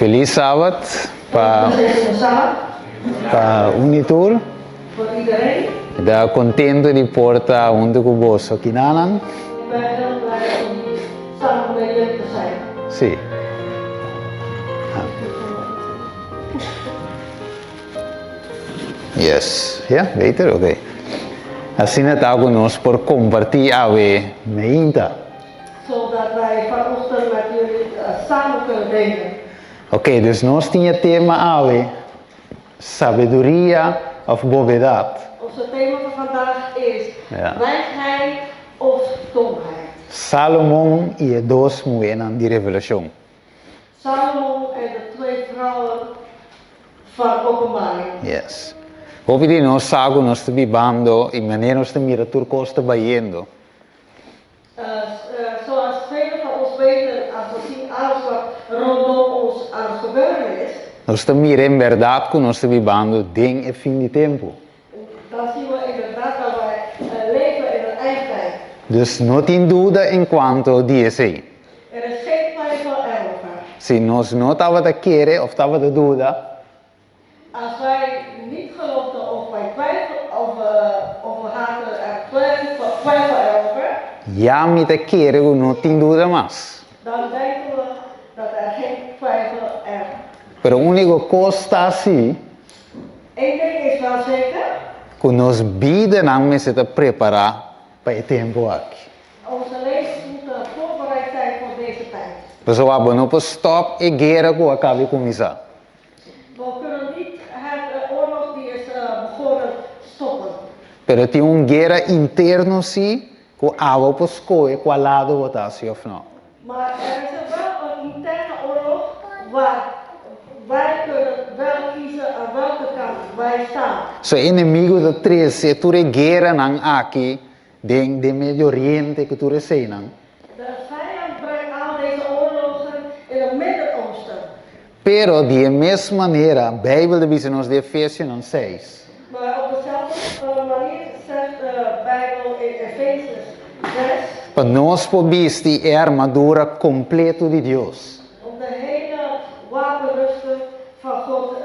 Feliz Sabat pa pa un y tur. Voor iedereen. Mi ta contento di por ta hunto cu boso kinanan. Ik ben heel blij om hier samen met jullie te zijn. Si. Yes. Ja, beter? Oké. Asina ta cu nos por comparti awe meinta. Zodat wij vanochtend met jullie samen kunnen delen. Oké, dus nos tin e tema awe, Sabiduria of bobedat? Onze thema van vandaag is Ja. wijsheid of domheid. Salomon i e dos muhénan di Revelashon. Salomon en de twee vrouwen van Openbaring. Yes. Hopi di nos sa ku nos ta bibando i manera nos ta mira tur kos ta bayendo. Zoals velen van ons weten, als we zien alles wat rondom ons aan het gebeuren is. Nos ta mira en bèrdat ku nos ta bibando den e fin di tempu. Dan zien we inderdaad dat wij leven in een eindtijd. Dus no tin duda en kuanto di esei. Er is geen twijfel erover. Si nos no tabata kere òf tabata duda. Als wij niet geloofden of wij twijfel of of we hadden er twijfel erover. Ya mi ta kere ku no tin duda mas. Dan denken we dat er geen twijfel er. Pero úniko kos ta si. Eén ding is wel zeker. Ku nos bidanan mester ta prepará pa e tempu aki. Onze levens moeten voorbereid zijn voor deze tijd. Pasobra bo no por stòp e guera ku a kaba di kuminsá. We kunnen niet het oorlog die is begonnen stoppen. Pero tin un guera interno si ku abo por skohe kua lado bo ta si of no. Maar er is er wel een interne oorlog waar wij kunnen wel kiezen aan welke kant wij staan. So e enemigo ta trese tur e gueranan aki den den Medio Oriente ku tur eseinan. De vijand brengt al deze oorlogen in het Midden-Oosten. Pero di e mes manera, Bijbel ta bisa nos den Efesionan seis. Maar op dezelfde manier zegt de Bijbel in Efeze zes. Pa nos por bisti e armadura kompleto di Dios. Om de hele wapenrusting van God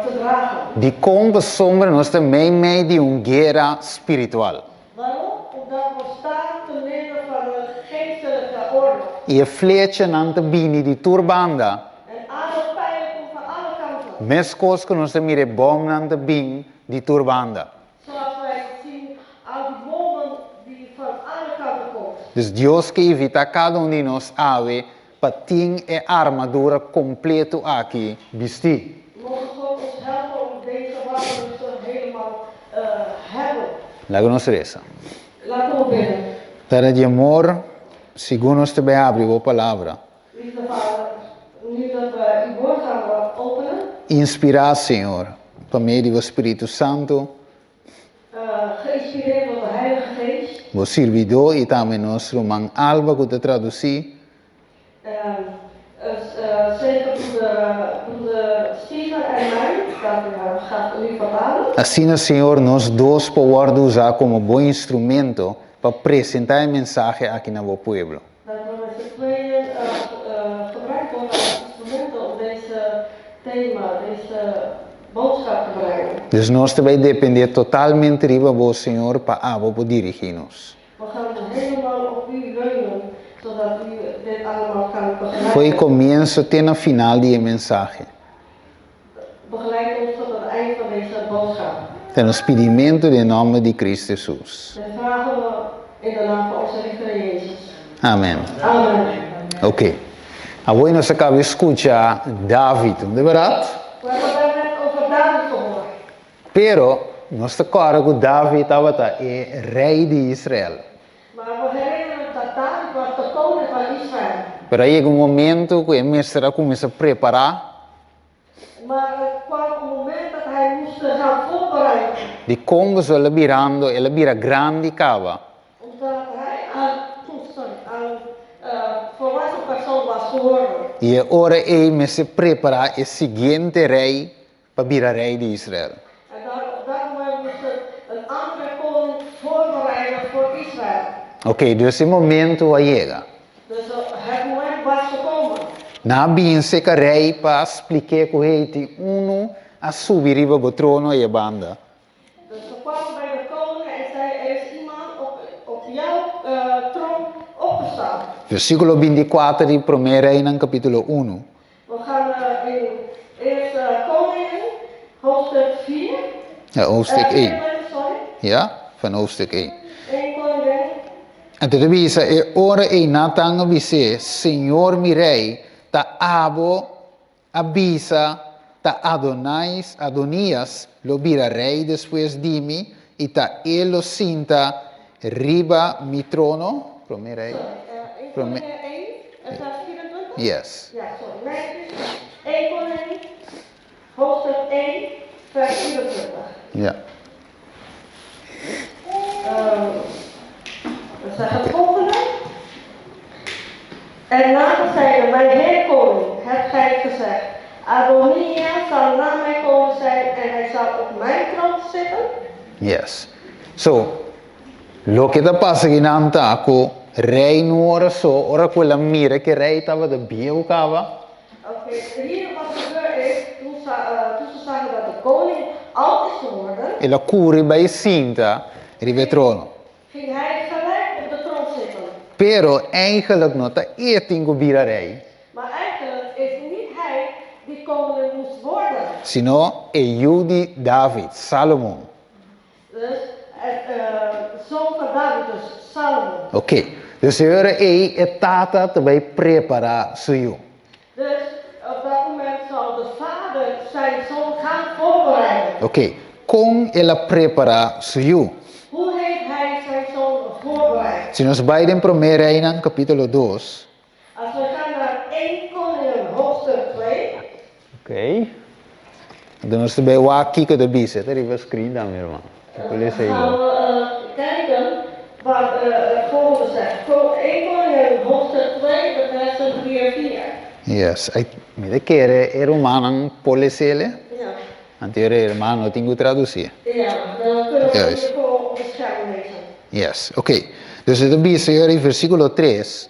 te dragen. Dikon pasobra nos ta meimei di un guera spiritual. Waarom? Omdat we staan te midden van een geestelijke oorlog. I e flechanan ta bini di tur banda. En alle pijlen komt van alle kanten. Meskos ku nos ta mira e bòmnan ta bin di tur banda. Zoals wij zien al die bommen die van alle kanten komt. Dus Dios ke invitá kada un di nos awe pa tin e armadura kompleto aki bistí. Mogen God ons helpen om deze wapenrusting helemaal hebben. Laga nos resa. Laten we bidden. Tata di amor, segun nos ta bai habri bo Palabra. Liefde Vader, nu dat we uw woord gaan openen. Inspirá, Señor, pa medio di bo Spiritu Santu. Geïnspireerd door de Heilige Geest. Bo sirbidó i tambe nos ruman Alba ku ta tradusí. Zeker broeder Steven en mij, dat gaat nu vertalen. Asina, Señor, nos dos por wòrdu usá komo bo instrumento pa presentá e mensahe aki na bo pueblo. Dat we met z'n tweeën gebruikt worden als instrumenten om deze thema, deze boodschap te brengen. Dus nos ta bai dependé totalmente riba bo, Señor, pa abo por dirigí nos. We gaan helemaal op u leunen, zodat u dit allemaal kan begeleiden. Fo'i komienso te na final di e mensahe. Begeleid ons tot het eind van deze boodschap. Ta nos pidimentu den nòmber di Cristo Hesus. Dit vragen we in de naam van onze lieve Jezus. Amen. Amen. Oké. Awor nos a kaba di skucha David, no ta bèrdat? We hebben daarnet over David gehoord. Pero, nos ta kòrda ku David tabata e rei di Israel. Maar we herinneren dat David was de koning van Israel. Pero a yega un momento ku e mester a kuminsá prepará. Maar er kwam een moment dat hij moest gaan voorbereiden. Dikon pasobra el a birando, el a bira grandi kaba. Omdat hij een, sorry, een volwassen persoon was geworden. I e ora ei mester prepará e siguiente rei pa bira rei di Israel. En dan op dat moment moest er een andere koning voorbereiden voor Israel. Oké, dus e momento a yega. Dus het moment was gekomen. Nan a bin seka rei pa splik'é ku hey tin unu a subi riba bo trono ei a banda. Dus ze kwamen bij de koning en zei, er is iemand op, op jouw troon opgestaan. Versíkulo 24 di Promé Reinan kapítulo unu. We gaan in Eerste Koningen, hoofdstuk 4. Ja, hoofdstuk 1. Sorry. Ja, van hoofdstuk 1. 1 Koningen. Anto ta bisa, e ora ei Natan a bis'é, Señor mi rei, ta abo a bisa, ta Adonais, Adonias, lo bira rei despues di mi, i ta e lo sinta riba mi trono? Promé Rei. Sorry, 1 Promé. Koningen 1 en vers 24? Yes. Ja, sorry. Nee, het is 1 Koningen, hoofdstuk 1, vers 24. Ja. We zeggen het volgende. En Nathan zeide, mijn heer koning, hebt gij gezegd, Adonia zal na mij komen zijn en hij zal op mijn troon zitten? Yes. So, loke ta pasa akinan ta ku rei no ora so, ora ku el a mira ku e rei tabata bieu kaba. Oké, hier wat gebeurd is, toen ze, toen ze zagen dat de koning oud is geworden. El a kuri bai sinta riba e trono. Ging hij gelijk op de troon zitten. Pero eigenlijk no ta e tin ku bira rei. Maar eigenlijk is niet hij die koning moest worden. Sino e yu di David, Salomon. Dus e zoon van David, dus Salomon. Oké, dus e ora ei e tata ta bai prepará su yu. Dus op dat moment zal de vader zijn zoon gaan voorbereiden. Oké, kon el a prepará su yu? Hoe heeft hij zijn zoon voorbereid? Si nos bai den Promé Reinan kapítulo dos. Als we gaan naar 1 Koningen hoofdstuk 2. Oké. Anto nos ta bai wak kiko ta bisa. Ta riba screen tambe, herman. Dan gaan we kijken wat het volgende zegt. 1 Koningen hoofdstuk 2, de versen 3 en 4. Yes. Ai, mi ta kere e rumannan por lesele. Ja. Anto e hermano no tin ku tradusi. Ja, dan kunnen we Juist. hier gewoon op het scherm lezen. Yes, oké. Dus e ta bisa e versíkulo 3.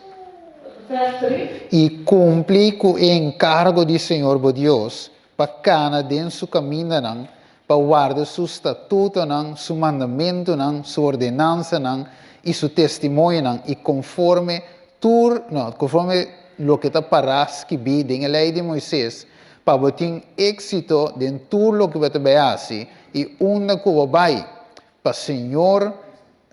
Vers 3. I kumpli ku e enkargo di Señor bo Dios pa kana den su kamindanan, pa warda su statutonan, su mandamentunan, su ordenansanan i su testimonionan, i konforme tur, no, konforme loke ta pará skibí den e Lei di Moises, pa bo tin éksito den tur loke bo ta bai hasi i unda ku bo bai, pa Señor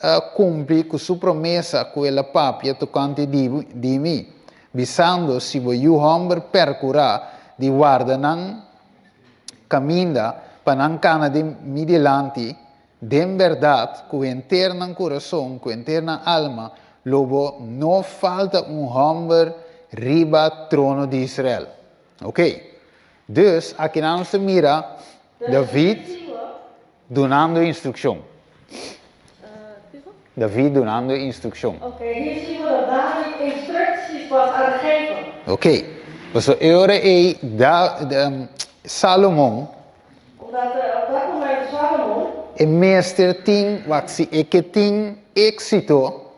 a kumpli ku su promesa ku el a papia tokante di mi, bisando, Si bo yu hòmber pèrkurá di warda nan kaminda pa nan kana den mi dilanti, den bèrdat, ku henter nan kurason, ku henter nan alma, lo bo no falta un hòmber riba trono di Israel. Oké. Dus, akinan nos ta mira David dunando instrukshon. David dunando instrukshon. Oké, hier zien we dat David instructies was aan het geven. Oké, pasobra e ora ei da, Salomon. Omdat op dat moment Salomon. E mester tin, wak si e ke tin éksito.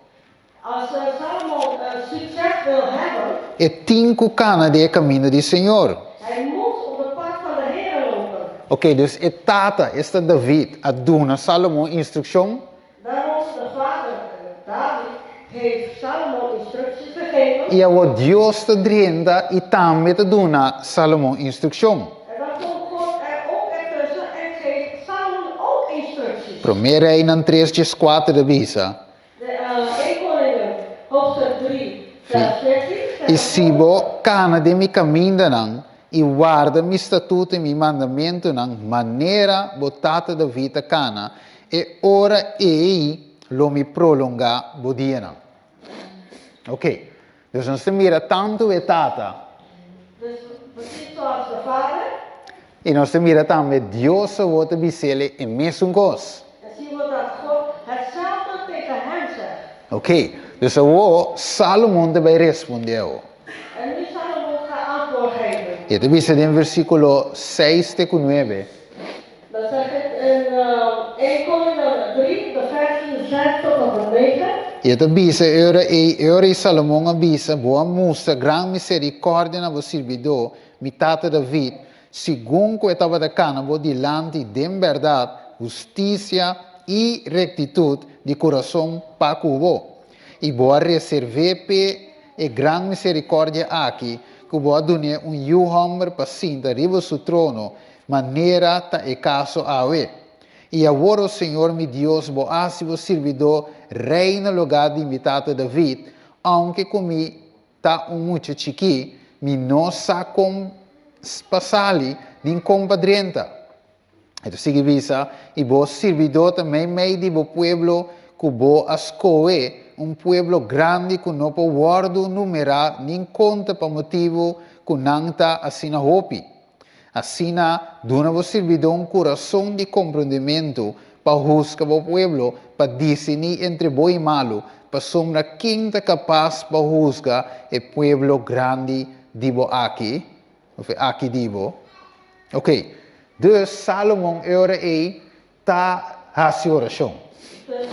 Als Salomon succes wil hebben. E tin ku kana den e kaminda di Señor. Hij moet op de pad van de Heere lopen. Oké, dus e tata, esta David, a duna Salomon instrukshon. Daarom de vader, David, heeft Salomon instructies gegeven. I awor Dios ta drenta i tambe ta duna Salomon instrukshon. En dan komt God er ook ertussen en geeft Salomon ook instructies. Promé Reinan tres djes kuater ta bisa. De 1 Koningen, hoofdstuk 3, vers 14, zegt I si bo kana den mi kamindanan i warda mi statuto i mi mandamentunan manera bo tata David a kana, e ora ei lo mi prolongá bo dianan. Oké, dus nos ta mira tantu e tata. Dus precies zoals de vader. I nos ta mira tambe Dios awor ta bis'el e mesun kos. En zien we dat God hetzelfde tegen hem zegt. Oké, dus awor Salomon ta bai respondé awor. En nu Salomon gaat antwoord geven. E ta bisa den versíkulo seis te ku nuebe. Dan zegt het in 1 Koningen 3, de versen 6 tot en met 9. I e ta bisa e ora ei, E ora ei Salomon a bisa, Bo a mustra gran miserikòrdia na bo sirbidó, mi tata David, segun ku e tabata kana bo dilanti den bèrdat, hustisia i rektitut di kurason pa ku bo. I bo a reserv'é p'e e gran miserikòrdia aki, ku bo a dun'é un yu hòmber pa sinta riba su trono, manera ta e kaso awe. I awor, o Señor mi Dios, bo a hasi bo sirbidó rei na lugá di mi tata David, ounke ku mi ta un mucha chikí, mi no sa kon pa sali nin kon pa drenta. E ta sigui bisa, I bo sirbidó ta meimei di bo pueblo ku bo a skohe, un pueblo grandi ku no por wòrdu numerá nin konta pa motibu ku nan ta asina hopi. Asina, duna bo sirbidó un kurason di komprondementu pa husga bo pueblo, pa disiní entre bo i malu, pasobra ken ta kapas pa husga e pueblo grandi di bo aki, òf e aki di bo? Oké, dus Salomon e ora ei ta hasi orashon. Dus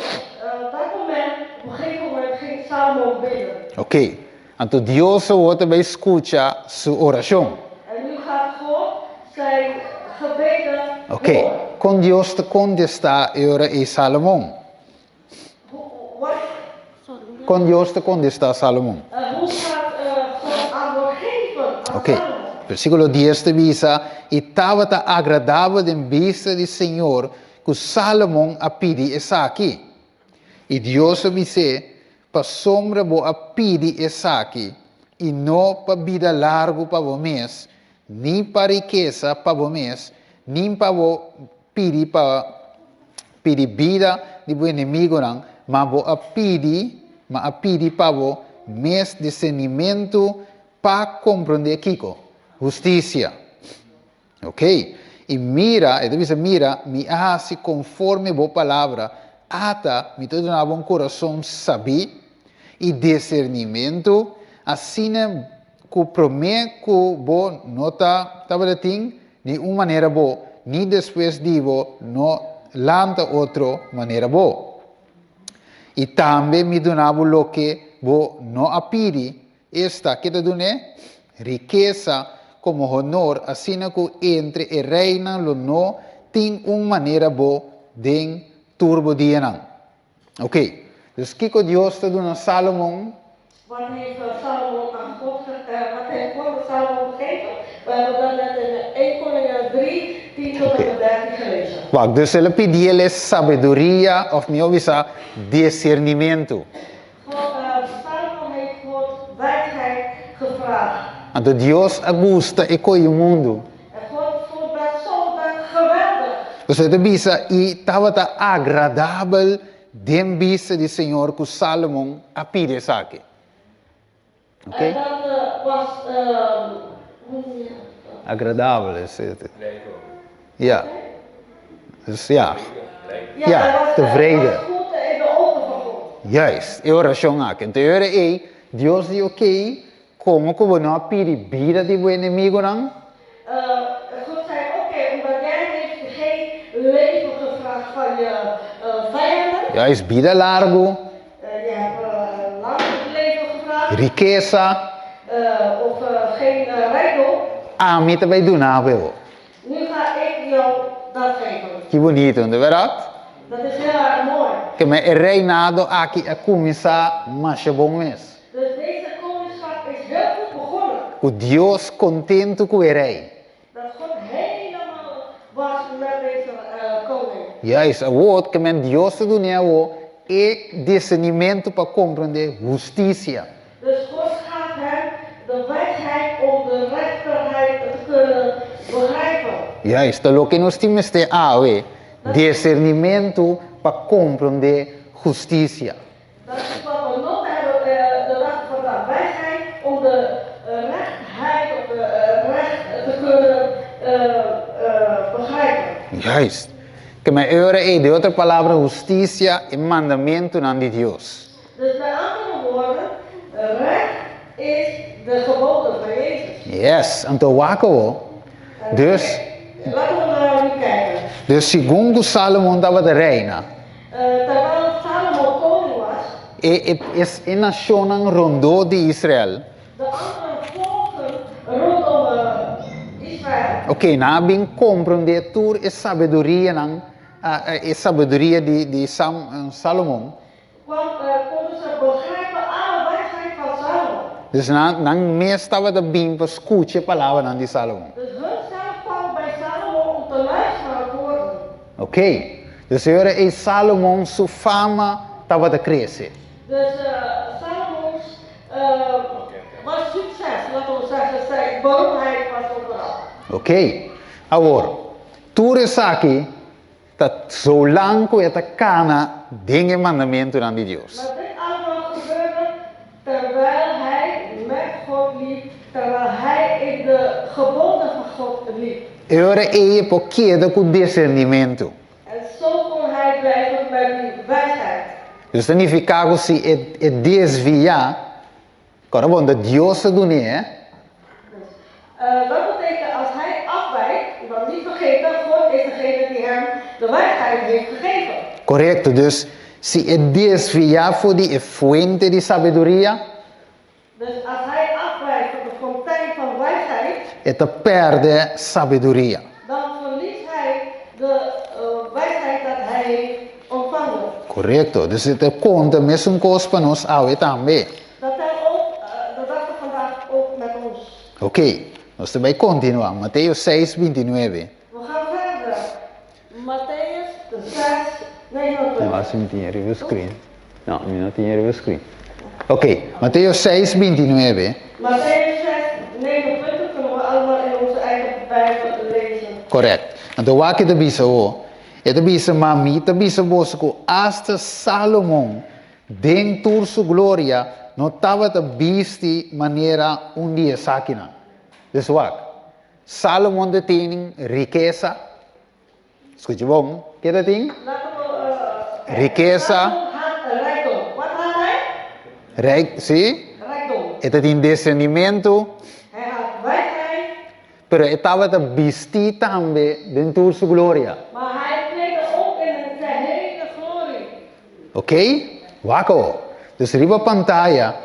dat moment, op een gegeven moment ging Salomon bidden. Oké, anto Dios awor ta bai skucha su orashon. En nu gaat God zijn gebeden Oké, horen. kon Dios ta kontestá e ora ei Salomon? Wat? Kon Dios ta kontestá Salomon? Hoe gaat God antwoord geven aan Oké, Salomon? versíkulo dies ta bisa, I tabata agradabel den bista di Señor ku Salomon a pidi esaki. I Dios a bis'é, Pasobra bo a pidi esaki, i no pa bida largu pa bo mes, ni pa rikesa pa bo mes, ni pa bo pidi pa pidi bida di bo enemigunan, ma bo a pidi, ma a pidi pa bo mes disernimentu pa komprondé kiko? Hustisia. Ok. I mira, e ta bisa, mira, mi a hasi konforme bo palabra, ata mi ta duna bo un kurason sabí i disernimentu, asina ku promé ku bo no ta tabata tin ni un manera bo, ni despues di bo no lanta otro manera bo. I tambe mi duna bo loke bo no a pidi, esta, ke ta dun'é? Rikesa komo honor, asina ku entre e reinan lo no tin un manera bo den tur bo dianan. Ok, dus kiko Dios ta duna Salomon? Wat heeft Salomon aan God wat heeft God aan Salomon gegeven? We hebben dat net in 1 Koningen 3, 10 tot en met 13 gelezen. Wak, dus el a pidi el e sabiduria, òf mihó bisa, disernimentu. God, Salomon heeft God wijsheid gevraagd. Anto Dios a gusta e koe mundu. En God vond dat zo dat geweldig. Dus e ta bisa, I tabata agradabel den bista di Señor ku Salomon a pidi esaki. Ok? En dat was, hoe noem je dat? Agradabel is het. Ja. Dus ja. Ja, Ja, hij was, tevreden. was goed in de ogen van God. Juist, e orashon aki. Anto e ora ei, Dios di, Oké, komo ku bo no a pidi bida di bo enemigunan? God zei, Oké, omdat jij heeft geen leven gevraagd van je vijanden. Juist, bida largu. Je hebt lang leven gevraagd. Rikesa. Of geen rijkdom. Ami ta bai duna bo e bo. Nu ga ik jou dat geven. Ki bunito, no ta bèrdat? Dat is heel erg mooi. Ke men e reinado aki a kuminsá masha bon mes. Dus deze koningschap is heel goed begonnen. Ku Dios kontentu ku e rei. Dat God helemaal was met deze koning. Juist, awor ke men Dios ta dun'é awor e disernimentu pa komprondé hustisia. Dus God gaf hem de wijsheid om de rechterheid te kunnen begrijpen. Juist, ta loke nos tin mester awe, disernimentu pa komprondé hustisia. Dat is wat we nodig hebben de dag van vandaag, wijsheid om de rechtheid of de recht te kunnen begrijpen. Juist. Ke men e ora ei, den otro palabra, hustisia, e mandamentunan di Dios. Dus met andere woorden, recht is de geboden van Jezus. Yes, anto wak awo. Dus. Laten we naar nu kijken. Dus segun ku Salomon tabata reina. Terwijl Salomo koning was. E, e, e nashonnan rondó di Israel. De andere volken rondom Israel. Ok, nan a bin komprondé tur e sabidurianan, e sabiduria di, di Sam, Salomon. Kwam, konden ze begrijpen alle wijsheid van Salomon. Dus nan, nan mes tabata bin pa skucha e palabranan di Salomon. Dus hun zelf kwamen bij Salomon om te luisteren naar woorden. Ok, dus e ora ei Salomon su fama tabata krese. Dus Salomons was succes, laten we zeggen, zijn beroemdheid was overal. Ok, awor, tur esaki ta zolang ku e ta kana den e mandamentunan di Dios. Maar dit allemaal gebeurde terwijl hij met God liep, terwijl hij in de geboden van God liep. E ora ei e por keda ku disernimentu. En zo kon hij blijven met die wijsheid. Dus ta nifiká ku si e e desviá, kòrda bon, ta Dios ta dun'é, hè? Dus, dat betekent als hij afwijkt, want niet vergeten, God is degene die hem de wijsheid heeft gegeven. Korekto, dus si e desviá for di e fuente di sabiduria, Dus als hij afwijkt van de fontein van wijsheid, E ta pèrdè sabiduria. Dan verliest hij de wijsheid dat hij heeft ontvangen. Korekto. Dus e ta konta mesun kos pa nos awe tambe. Dat telt ook de dag van vandaag ook met ons. Oké, nos ta bai kontinuá. Mateo seis, bintinuebe. We gaan verder. Matteüs 6, 29. No, asi mi tin e riba screen. No, mi no tin e riba screen. Ok, Mateo 6, 29. Matteüs 6, 29 kunnen we allemaal in onze eigen Bijbel lezen. Correct. Anto wak e ta bisa ho. E ta bisa, Ma mi ta bisa boso ku asta Salomon den tur su gloria no tabata bisti manera un di esakinan. Dus wak, Salomon ta tin rikesa. Skucha bon, ke ta tin? Rikesa. Rijk, si? E ta tin discernimentu. Pero e tabata bistí tambe den tur su gloria. Ok, wak awor. Dus riba pantaya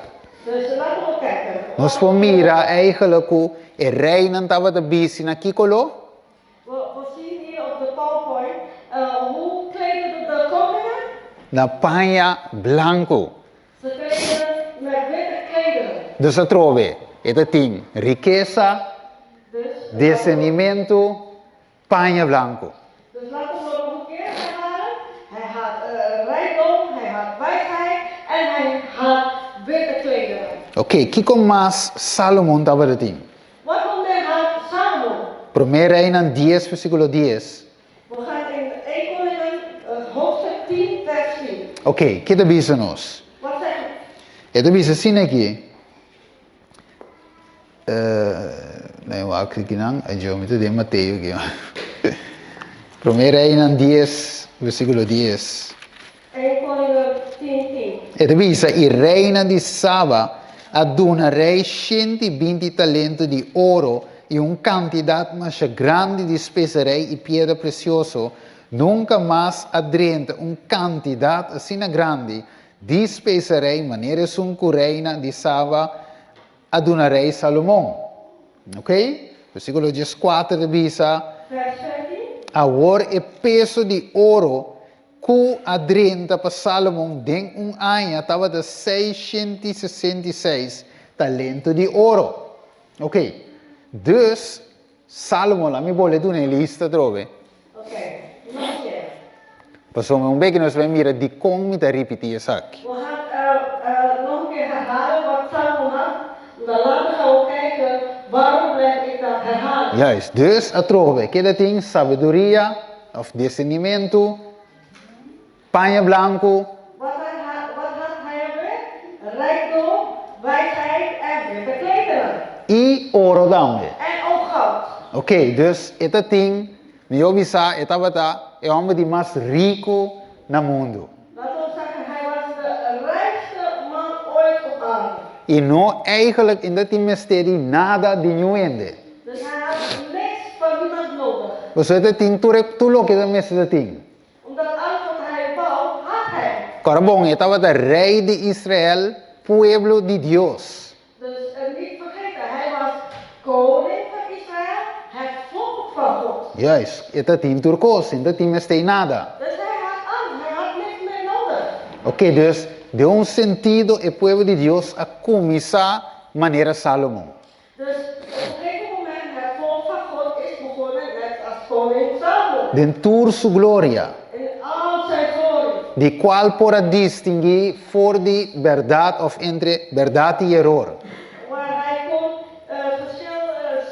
nos por mira eigenlijk ku e reinan tabata bisti na ki koló? We zien hier op de PowerPoint hoe kleden de koningen? Na paña blanku. Ze kleden met witte klederen. Dus atrobe e ta tin rikesa, discernimentu, paña blanku. Dus laten we nog een keer herhalen. Hij had rijkdom, hij had wijsheid en hij had witte klederen. Oké, kiko mas Salomon tabata tin? Wat nog meer had Salomon? Promé Reinan dies versíkulo dies. We gaan in één Koningen hoofdstuk tien vers tien. Oké, ke ta bisa nos? Wat zegt het? E ta bisa asina aki. Nee, wak aki nan. Ai jo, mi ta den Mateo aki. Promé Reinan dies versíkulo dies. Eén Koningen tien tien. E ta bisa, I reina di Saba a duna rei shenti binti talento di oro i un kantidat masha grandi di speserei i piedra presioso, nunka mas a drenta un kantidat asina grandi di speserei manera esun ku reina di Saba a duna rei Salomon. Ok? Versíkulo dieskuater ta bisa, Vers 14. Awor e peso di oro Ku a drenta pa Salomon den un aña tabata 666 talento di oro. Ok, dus Salomon, laat mi bole duna e lista atrobe. Ok, nog een keer. Pasobra un beki nos bai mira dikon mi ta ripití esaki. We gaan nog een keer herhalen wat Salomon had, dan later gaan we kijken waarom blijf ik dat herhalen. Juist, dus atrobe, keda tin sabiduria of discernimentu, paña blanku. Wat wat had hij alweer? Rijkdom, wijsheid en witte klederen. I oro tambe. En ook goud. Oké, dus e ta tin, mi yo bisa e tabata e homber di mas riku na mundu. Laten we zeggen, hij was de rijkste man ooit op aarde. I no eigenlijk e no tin mester di nada di niun hende. Dus hij had niks van niemand nodig. Pasobra e ta tin tur e tur loke e ta mester ta tin. Omdat alles wat hij wou, had hij. Kòrda bon, e tabata rei di Israel, pueblo di Dios. Dus niet vergeten, hij was koning van Israël, het volk van God. Juist, e ta tin tur kos, e no ta tin mester nada. Dus hij had alles, hij had niks meer nodig. Oké, dus den un sentido e pueblo di Dios a kuminsá manera Salomon. Dus op een gegeven moment het volk van God is begonnen net als koning Salomon. Den tur su gloria. In al zijn glorie. Di kual por a distinguí for di bèrdat òf entre bèrdat i eror. Waar hij kon verschil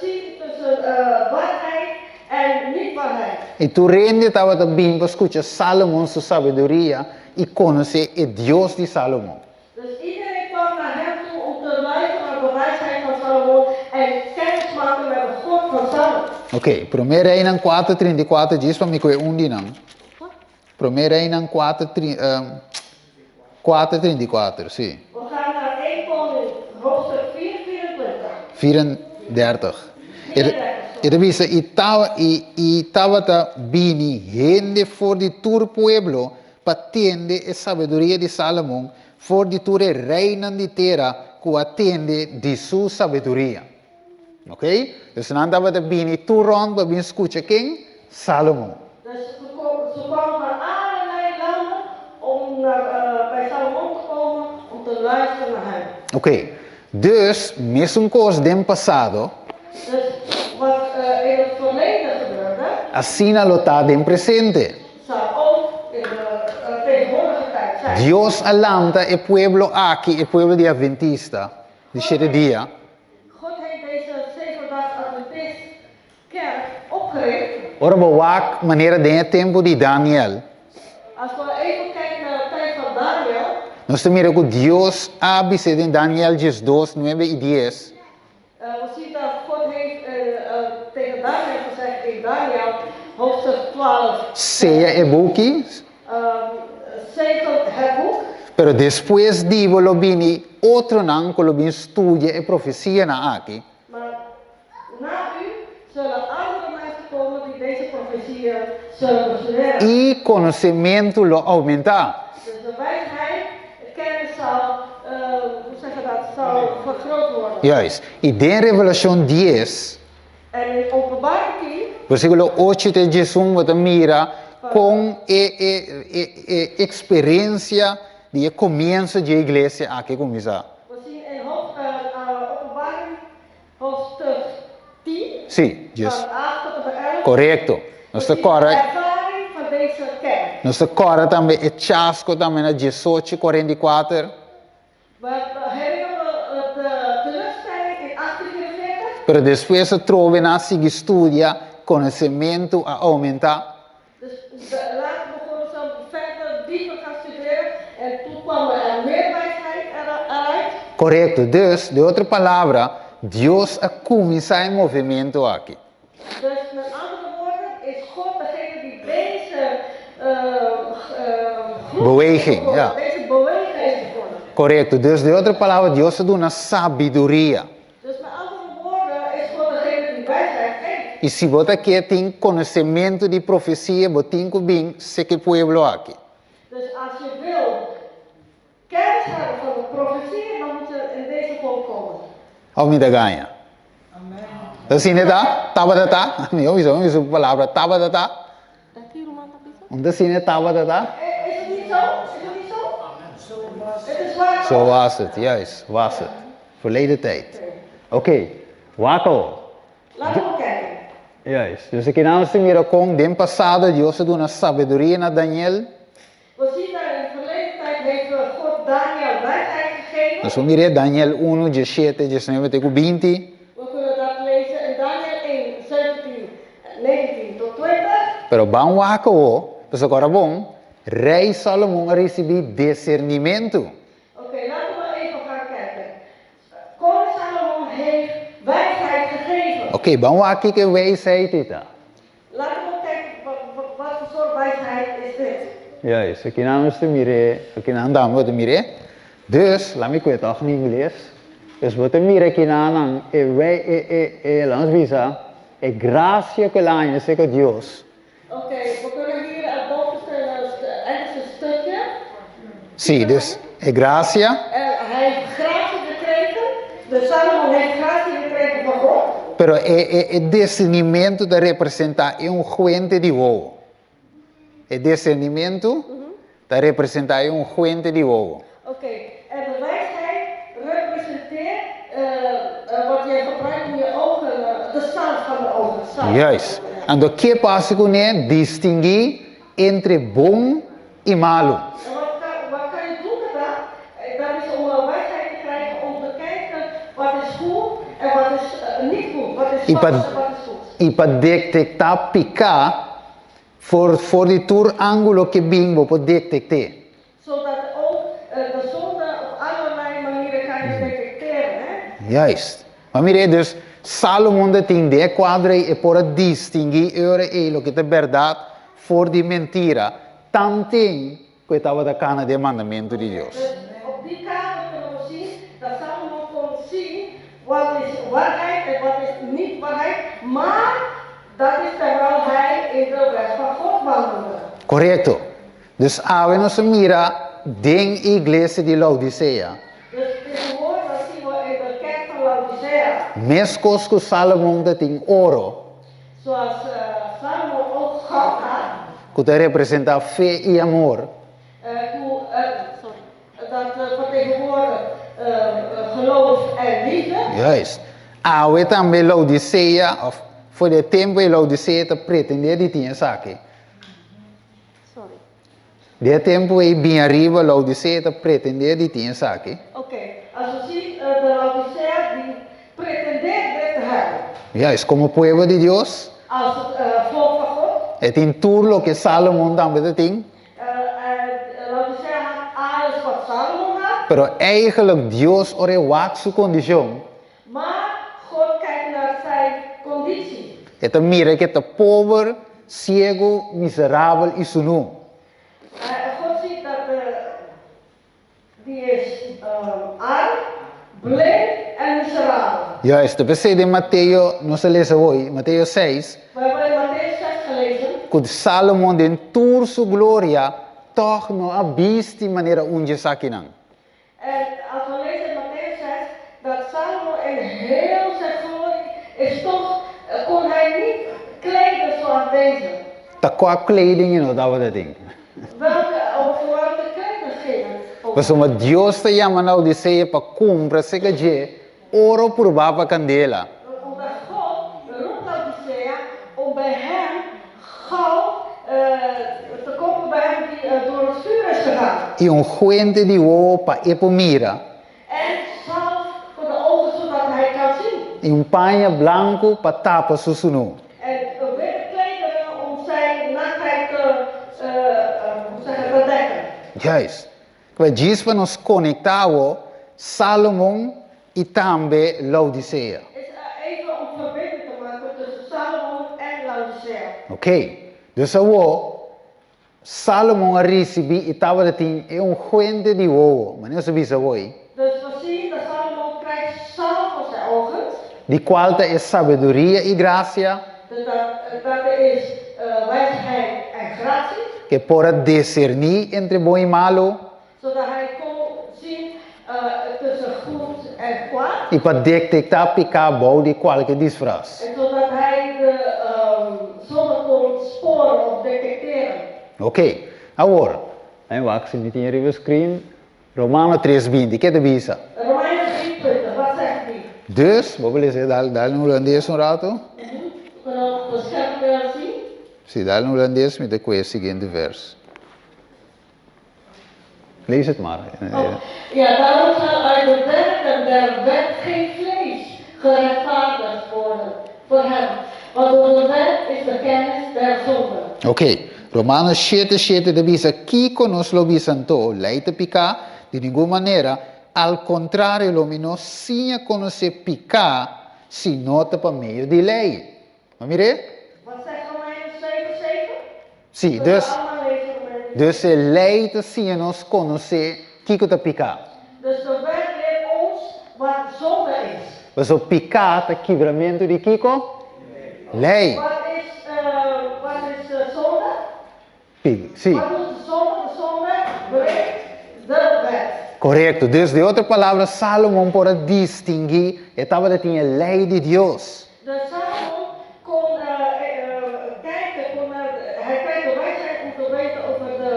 zien tussen waarheid en niet-waarheid. I tur hende tabata bin pa skucha Salomon su sabiduria i konosé e Dios di Salomon. Dus iedereen kwam naar hem toe om te luisteren naar de wijsheid van Salomon en kennis maken met de God van Salomon. Ok, Promé Reinan kuater 34 djis pa mi koe un di nan. Promé Reinan kuater tri, kuater 34, si. We gaan naar 1 Koning hoofdstuk 4, 24. 34. E ta bisa, I tawa, i, i tabata bini hende for di tur pueblo pa tende e sabiduria di Salomon for di tur e reinan di tera ku a tende di su sabiduria. Ok? Dus nan tabata bini tur rònt pa bin skucha ken? Salomon. Dus su kwam van allerlei landen om naar bij Salomon te komen om te luisteren naar hem. Ok. Dus, mesun kos den pasado. Dus wat in het verleden gebeurde. Asina lo ta den presente. Zal ook in de tegenwoordige tijd zijn. Dios a lanta e pueblo aki, e pueblo di Adventista di shete dia. God heeft deze Zevendags Adventist Kerk opgericht. Ora bo wak manera den e tempu di Daniel. Als we even kijken naar de tijd van Daniel. Nos ta mira ku Dios a bis'é den Daniel 12, nuebe i dies. We zien dat God heeft tegen Daniel gezegd in Daniel hoofdstuk 12. Seya e buki. Zegel het boek. Pero despues di bo lo bini otronan ku lo bin studia e profesianan aki. Maar na u zullen andere mensen komen die deze profetieën zullen bestuderen. I konosementu lo oumentá. Dus de wijsheid, de kennis zal, hoe zeg je dat, zal vergroot worden. Juist. I den Revelashon dies. En in Openbaring 10. Versíkulo ocho te 11 bo ta mira kon e e e e eksperensia di e komienso dje iglesia aki a kuminsá. We zien in Openbaring hoofdstuk 10. Sí, djes. Van 8 tot en met 11. Korekto. Nos ta kòrda. We zien de ervaring van deze kerk. Nos ta kòrda tambe e chasko tambe na 18 44. We herinneren de teleurstelling in 1844. Pero despues atrobe nan a sigui studia, konosementu a oumentá. Dus later begonnen ze verder dieper gaan studeren en toen kwam er meer wijsheid eruit. Korekto. Dus, den otro palabra, Dios a kuminsá e movementu aki. Dus met andere woorden is God degene die deze groep Beweging, ja. Deze beweging is begonnen. Korekto. Dus den otro palabra Dios a duna sabiduria. Dus met andere woorden is God degene die wijsheid geeft. I si bo ta ke tin konosementu di profesia bo tin ku bin seki e pueblo aki. Dus als je wil kennis hebben van de profetie dan moet je in deze volk komen. Of mi ta gaña? Ta asina ta? Tabata ta? Mi a bisa, mi bisa un palabra, tabata ta? Un ta asina tabata ta? Zo was het, juist, was het. Verleden tijd. Oké, wak awor. Juist, dus aki nan nos ta mira kon den pasado Dios a duna sabiduria na Daniel. We zien dat in het verleden tijd heeft God Daniel wijsheid gegeven. Nos por mir'é Daniel unu, diesshete, diesnuebe te ku binti. We kunnen dat lezen in Daniel 1, 17, 19 tot 20. Pero ban wak awo, pasobra ora bon, Rei Salomon a risibí disernimentu. Oké, laten we even gaan kijken. Koning Salomon heeft wijsheid gegeven. Oké, ban wak kiko e wijsheid ei ta. Laten we kijken wat voor soort wijsheid is dit. Juist, akinan nos ta mir'é, akinan dame bo ta mir'é. Dus, laat mi kue tòg na ingles. Dus bo ta mira akinanan e wij e e e laat nos bisa, e grasia ku el a haña serka Dios. Oké, we kunnen hier het bovenste Engelse stukje. Sí, dus e grasia. Hij heeft gratie gekregen, dus Salomon heeft gratie gekregen van God. Pero e e e discernimentu ta representá e unguente di wowo. E discernimentu ta representá e unguente di wowo. Oké, en de wijsheid representeert wat je gebruikt om je ogen, de zalf van de ogen, zalf. Juist. Anto ke pasa kuné? Distinguí entre bon i malu. En wat kan, wat kan je doen met dat? Dat is om wijsheid te krijgen om te kijken wat is goed en wat is niet goed, wat is I pa vals en wat is goed. i pa detektá piká for for di tur ángulo ke bin bo por detekt'é. Zodat ook de zonde op allerlei manieren kan je detecteren, hè? Juist. Ma mira, dus Salomon ta tin den e kuadro ei e por a distinguí e ora ei loke ta bèrdat for di mentira, tanten ku e tabata kana den e mandamentu di Dios. Dus op die kader kunnen we zien dat Salomon kon zien wat is waarheid en wat is niet waarheid, maar dat is terwijl hij in de wet van God wandelde. Korekto. Dus awe nos a mira den e iglesia di Laodisea. Dus tegenwoordig zien we in de kerk van Laodicea. Meskos ku Salomon ta tin oro. Zoals Salomon ook goud had. Ku ta representá fe i amor. Ku, sorry, dat vertegenwoordigt geloof en liefde. Juist. Awe tambe Laodisea, of for di e tempu ei Laodisea ta pretendé di tin esaki. Sorry. Di e tempu ei bin ariba Laodisea ta pretendé di tin esaki. Oké, als we zien de Laodisea die pretendeert dit te hebben. Juist, komo pueblo di Dios. Als het volk van God. E tin tur loke Salomon tambe ta tin. Laodisea had alles wat Salomon had. Pero eigenlijk Dios ora e wak su kondishon. Maar God kijkt naar zijn conditie. E ta mira ku e ta pober, siegu, miserabel i sunú. God ziet dat die is arm, blind en miserabel. Juist, ta p'esei den Mateo, nos a lesa hoy, Mateo seis. We hebben in Matteüs 6 gelezen. Ku Salomon den tur su gloria tòg no a bisti manera un dje esakinan. En als we lezen in Matteüs 6 dat Salomo in heel zijn glorie is toch kon hij niet kleden zoals deze. Ta kua kleding e no tabata tin? Welke over welke kleding ging het over? Pasobra Dios ta yama Laodisea pa kumpra seka dje oro purbá pa kandela. Omdat God roept Laodisea om bij hem goud te kopen bij hem die door het vuur is gegaan. I un fuente di wowo pa e por mira. En zalf voor de ogen zodat hij kan zien. I un paña blanku pa tapa su sunú. En witte klederen om zijn naaktheid te, hoe zeg je, bedekken. Juist. Kua djis pa nos konektá awo Salomon i tambe Laodisea. Is even om verbinding te maken tussen Salomon en Laodicea. Oké, dus awo Salomon a risibí i tabata tin e unguente di wowo, manera nos a bisa awoi. Dus we zien dat Salomon krijgt zalf voor zijn ogen. Di kual ta e sabiduria i grasia. Dus dat dat is wijsheid en gratie. Ke por a diserní entre bon i malu. Zodat hij kon zien tussen goed en kwaad. I pa detektá piká bou di kualke disfras. En zodat hij de zonde kon sporen of detecteren. Oké, awor, laat mi wak si mi tin riba screen. Romano tres binti, ke ta bisa? Romeinen 23, wat zegt die? Dus, bo por lesa dal dal na hulandes un rato? Kunnen we op de scherm weer zien? Si, dal na hulandes mi ta koe e siguiente vers. Lees het maar. Oh, ja, daarom zal uit de werken der wet geen vlees gerechtvaardigd worden voor hem, want door de wet is de kennis der zonde. Oké, Romanos shete shete ta bisa, Kiko nos lo bisa anto? Lei ta piká? Di ningun manera, al kontrario lo mi no siña konosé piká si no ta pa medio di lei. Bo mir'é? Wat zegt Romeinen 7, 7? Sí, dus, dus e lei ta siña nos konosé kiko ta piká. Dus de wet leert ons wat zonde is. Pasobra piká ta kibramentu di kiko? Lei. Wat is, wat is zonde? Pi, sí. Wat doet de zonde? De zonde breekt de. Korekto. Dus den otro palabra, Salomon por a distinguí, e tabata tin e lei di Dios. Dus Salomon kon kijken, kon hij kreeg de wijsheid om te weten over de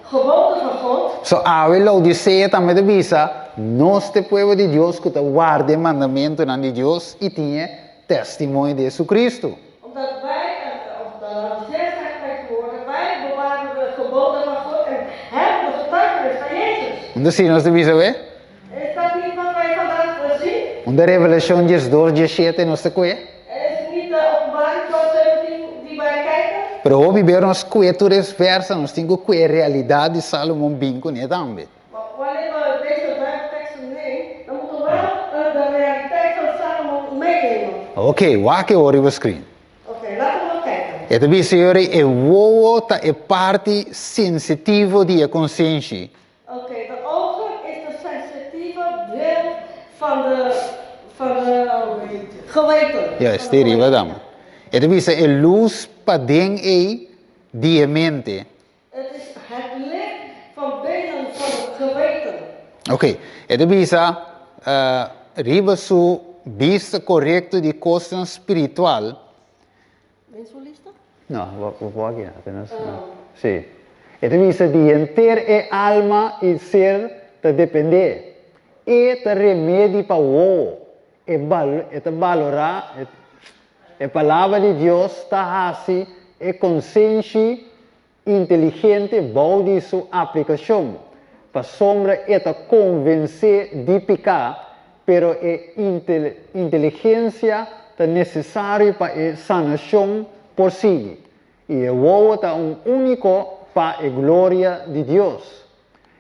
geboden van God. So awe Laodisea tambe ta bisa, Nos ta e pueblo di Dios ku ta warda e mandamentunan di Dios i tin e testimonio di Jesucristo. Omdat wij, of de Laodiceërs zeggen tegenwoordig, wij bewaren de geboden van God en hebben de getuigenis van Jezus. Unda si nos ta bisa awe? Is dat niet wat wij vandaag zien? Unda Revelashon diesdos, diesshete nos ta kue? Is niet de Openbaring 12, 17 die wij kijken? Pero hopi bes nos kue tur es versa, nos tin ku kue e realidat di Salomon bin kuné tambe. Maar wanneer we deze Bijbelteksten nemen, dan moeten we wel de realiteit van Salomon meenemen. Oké, wak e ora riba screen. Oké, laten we maar kijken. E ta bisa yori e wowo ta e parti sensitivo di e konsenshi. Oké, de ogen is de sensitieve deel van de van de geweten. Juist, te riba dam. E ta bisa e lus paden ei di e mente. Het is het licht van binnen van het geweten. Oké, e ta bisa riba su bista korekto di kosnan spiritual. Den su lista? No, bo por aki apenas. Sí. E ta bisa di henter e alma i ser ta dependé. E ta remedi pa wowo. E e ta balorá e Palabra di Dios ta hasi e konsenshi inteligente bou di su aplikashon, pasobra e ta konvensé di piká, pero e inteligensia ta nesesario pa e sanashon por sigui, i e wowo ta un úniko pa e gloria di Dios.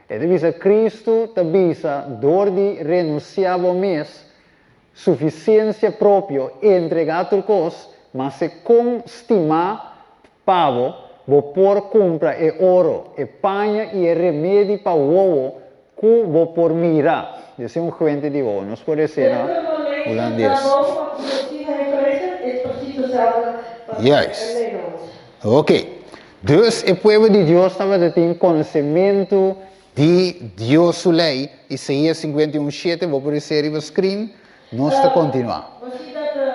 E ta bisa Kristu ta bisa dor di renunsiá bo mes, Sufisiensia propio, entregá tur kos, ma se kon stimá pa bo, bo por kumpra e oro, e paña i e remedi pa wowo ku bo por mira. Esei un huente di wowo, nos por esei na hulandes. Juist. Oké. Dus e pueblo di Dios tabata tin konosementu Di Dios su lei, Isaías 51, shete, bo por esei riba screen, nos ta continua. We zien dat de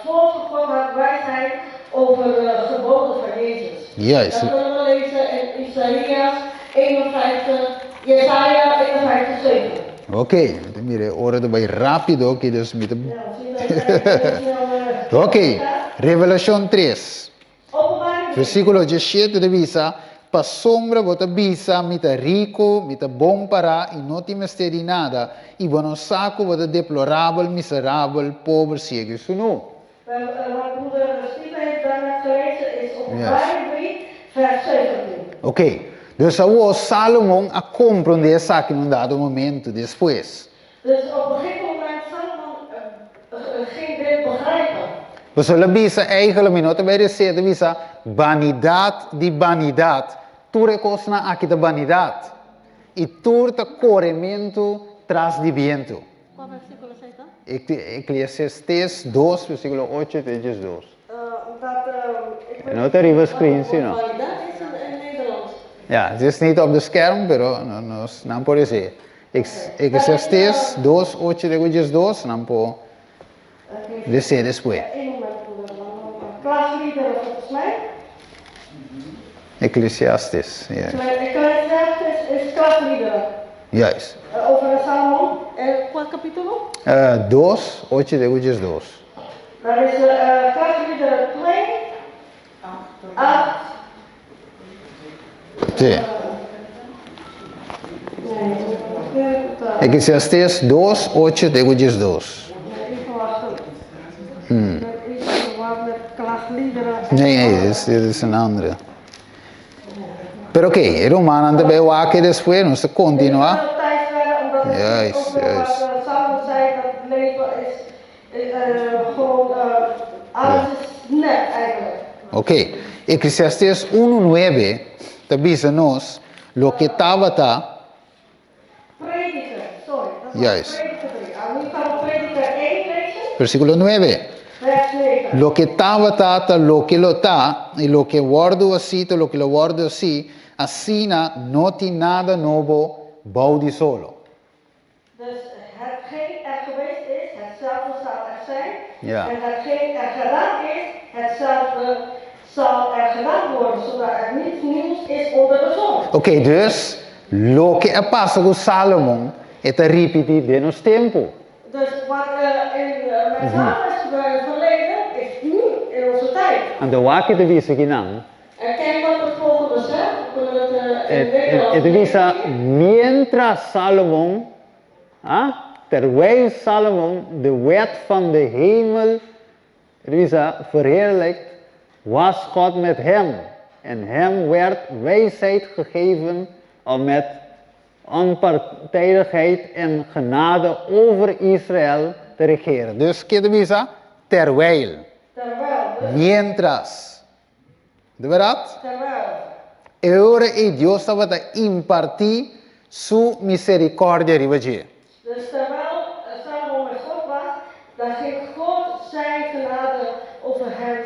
volk van God had wijsheid over de geboden van Jezus. Juist. Dat kunnen we lezen in Isaías 51, Jesaja 51, 7. Oké, mi ta mira e ora ta bai rápido aki, dus mi ta. Ja, we zien dat het heel snel Oké, Revelacion 3. Openbaring 3. Versíkulo diesshete ta bisa, Pasobra bo ta bisa, Mi ta riku, mi ta bon pará i no tin mester di nada, i bo no sa ku bo ta deplorabel, miserabel, pober, siegu i sunú. Wat broeder Steven heeft daarnet gelezen is Openbaring 3, vers 17. Oké, dus awor Salomon a komprondé esaki na un dado momento despues. Dus op een gegeven moment Salomon ging dit begrijpen. Pasobra el a bisa, Eigenlijk mi no ta bai resé, el ta bisa, Banidat di banidat, tur e kosnan aki ta banidat, i tur ta korementu tras di bientu. Kua versíkulo esei ta? Ekleasiastes dos, versíkulo ocho te diesdos. Omdat ik weet No ta riba screen, si no? Vanidad is in Nederlands. Ja, het is niet op de scherm, pero nos nan por esei. Eclesiastes dos, ocho te ku diesdos, nan por les'é despues. Klasliederen volgens mij. Eclesiastes, ja. Eclesiastes is klasliederen. Juist. Over de Salomon. Cuál capítulo? Dos, ocho te ku diesdos. Dat is Klaagliederen 2, 8. Sí. Eclesiastes 2, 8 te ku 12. Nee, nee, dit is een andere. Pero oké, e rumannan ta bai wak despues, nos ta kontinuá. Juist, juist. Ok, Eclesiastes unu nuebe ta bisa nos loke tabata. Juist. Versíkulo nuebe. Loke tabata ta loke lo ta, i loke wòrdu hasí ta loke lo wòrdu hasí, asina no tin nada nobo bou di solo. zijn. Ja. En hetgeen er gedaan is, hetzelfde zal er gedaan worden, zodat er niets nieuws is onder de zon. Oké, dus loke a pasa ku Salomon e ta ripití den nos tempu. Dus wat er in, met Salomon is gebeurd in het verleden, is nu in onze tijd. Anto wak e ta bisa kinan. En kijk wat het volgende zegt, we kunnen het in het Nederlands E ta bisa, lezen. Miéntras Salomon, a, terwijl Salomon de wet van de hemel, e ta bisa, verheerlijkt, was God met hem, en hem werd wijsheid gegeven om met onpartijdigheid en genade over Israël te regeren. Dus ke ta bisa? Terwijl. Terwijl, dus. Miéntras. De bèrdat? Terwijl. E ora ei Dios tabata impartí Su miserikòrdia riba dje. Dus terwijl Salomo met God was, dan ging God zijn genade over hem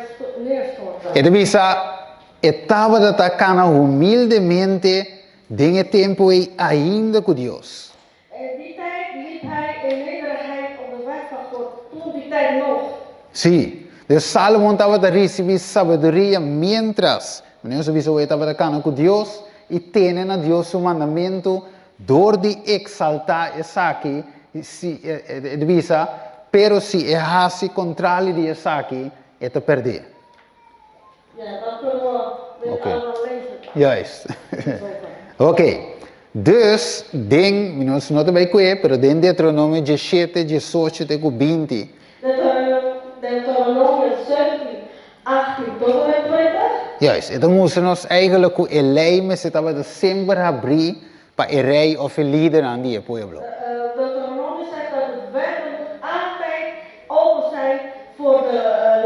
neerstorten. E ta bisa, E tabata ta kana humildemente den e tempu ei ainda ku Dios. In die tijd liep hij in nederigheid op de weg van God, toen die tijd nog. Sí, dus Sálomon tabata risibí sabiduria miéntras, manera nos a bisa awe, e tabata kana ku Dios i tene na Dios su mandamentu dor di eksaltá esaki, si, e ta bisa, pero si e hasi kontrali di esaki, e ta pèrdé. Ja, dat kunnen we dit Oké. allemaal lezen. Juist. Oké. Dus, den, mi no no ta bai kue, pero den Deuteronomio diesshete, diesocho te ku binti. Deuteronomio 17, 18 tot en met 20. Juist. E ta mustra nos eigenlijk ku e lei mester tabata semper habrí pa e rei òf e lidernan di e pueblo. Deuteronomio zegt dat het wet moet altijd open zijn voor de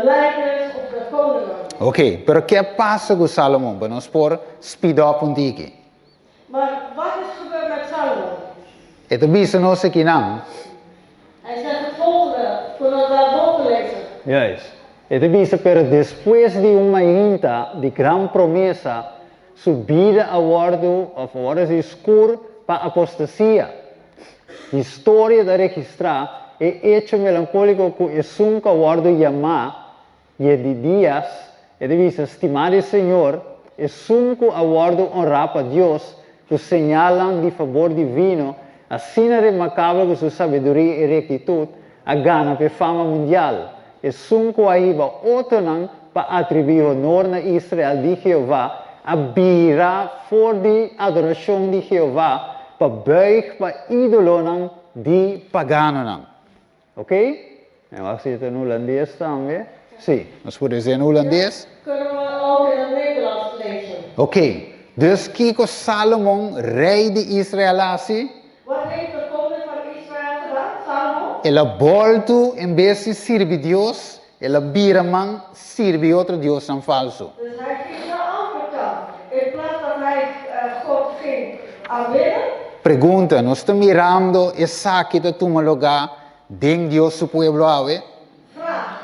leiders of de koningen. Oké, pero ke a pasa ku Salomon pa nos por speed up un tiki? Maar wat is gebeurd met Salomon? E ta bisa nos akinan. Hij zegt het volgende, kunnen we daarboven lezen. Juist. E ta bisa, pero despues di un mainta di gran promesa, su bida a wòrdu òf a wòrdu hasi skur pa apostasia. Historia ta registrá e echo melankóliko ku esun ku a wòrdu yamá Yedidias, e ta bisa, Stimá di Señor, esun ku a wòrdu onrá pa Dios ku señalnan di fabor divino, asina remarkabel ku su sabiduria i rektitut a gana p'e fama mundial, esun ku a hiba otronan pa atribuí honor na Israel di Jehová, a bira for di adorashon di Jehová pa buig pa ídolonan di paganonan. Ok? En wak si ta na hulandes tambe. Sí, nos por lesa na hulandes. Kunnen we ook in het Nederlands lezen? Ok, dus kiko Salomon, rei di Israel, a hasi? Wat heeft de koning van Israel gedaan, Salomon? El a boltu, en bes di sirbi Dios, el a bira man sirbi otro diosnan falsu. Dus hij ging de andere kant. In plaats dat hij God ging aanbidden. Pregunta, Nos ta mirando esaki ta tuma lugá den Dios su pueblo awe? Vraag,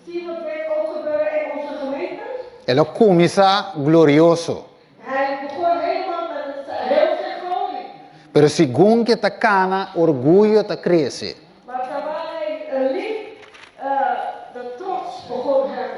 Zien we dit ook gebeuren in onze gemeentes? El a kuminsá glorioso. Hij begon helemaal met het heel zijn glorie. Pero segun ku e ta kana, orguyo ta krese. Maar terwijl hij liep, de trots begon hem.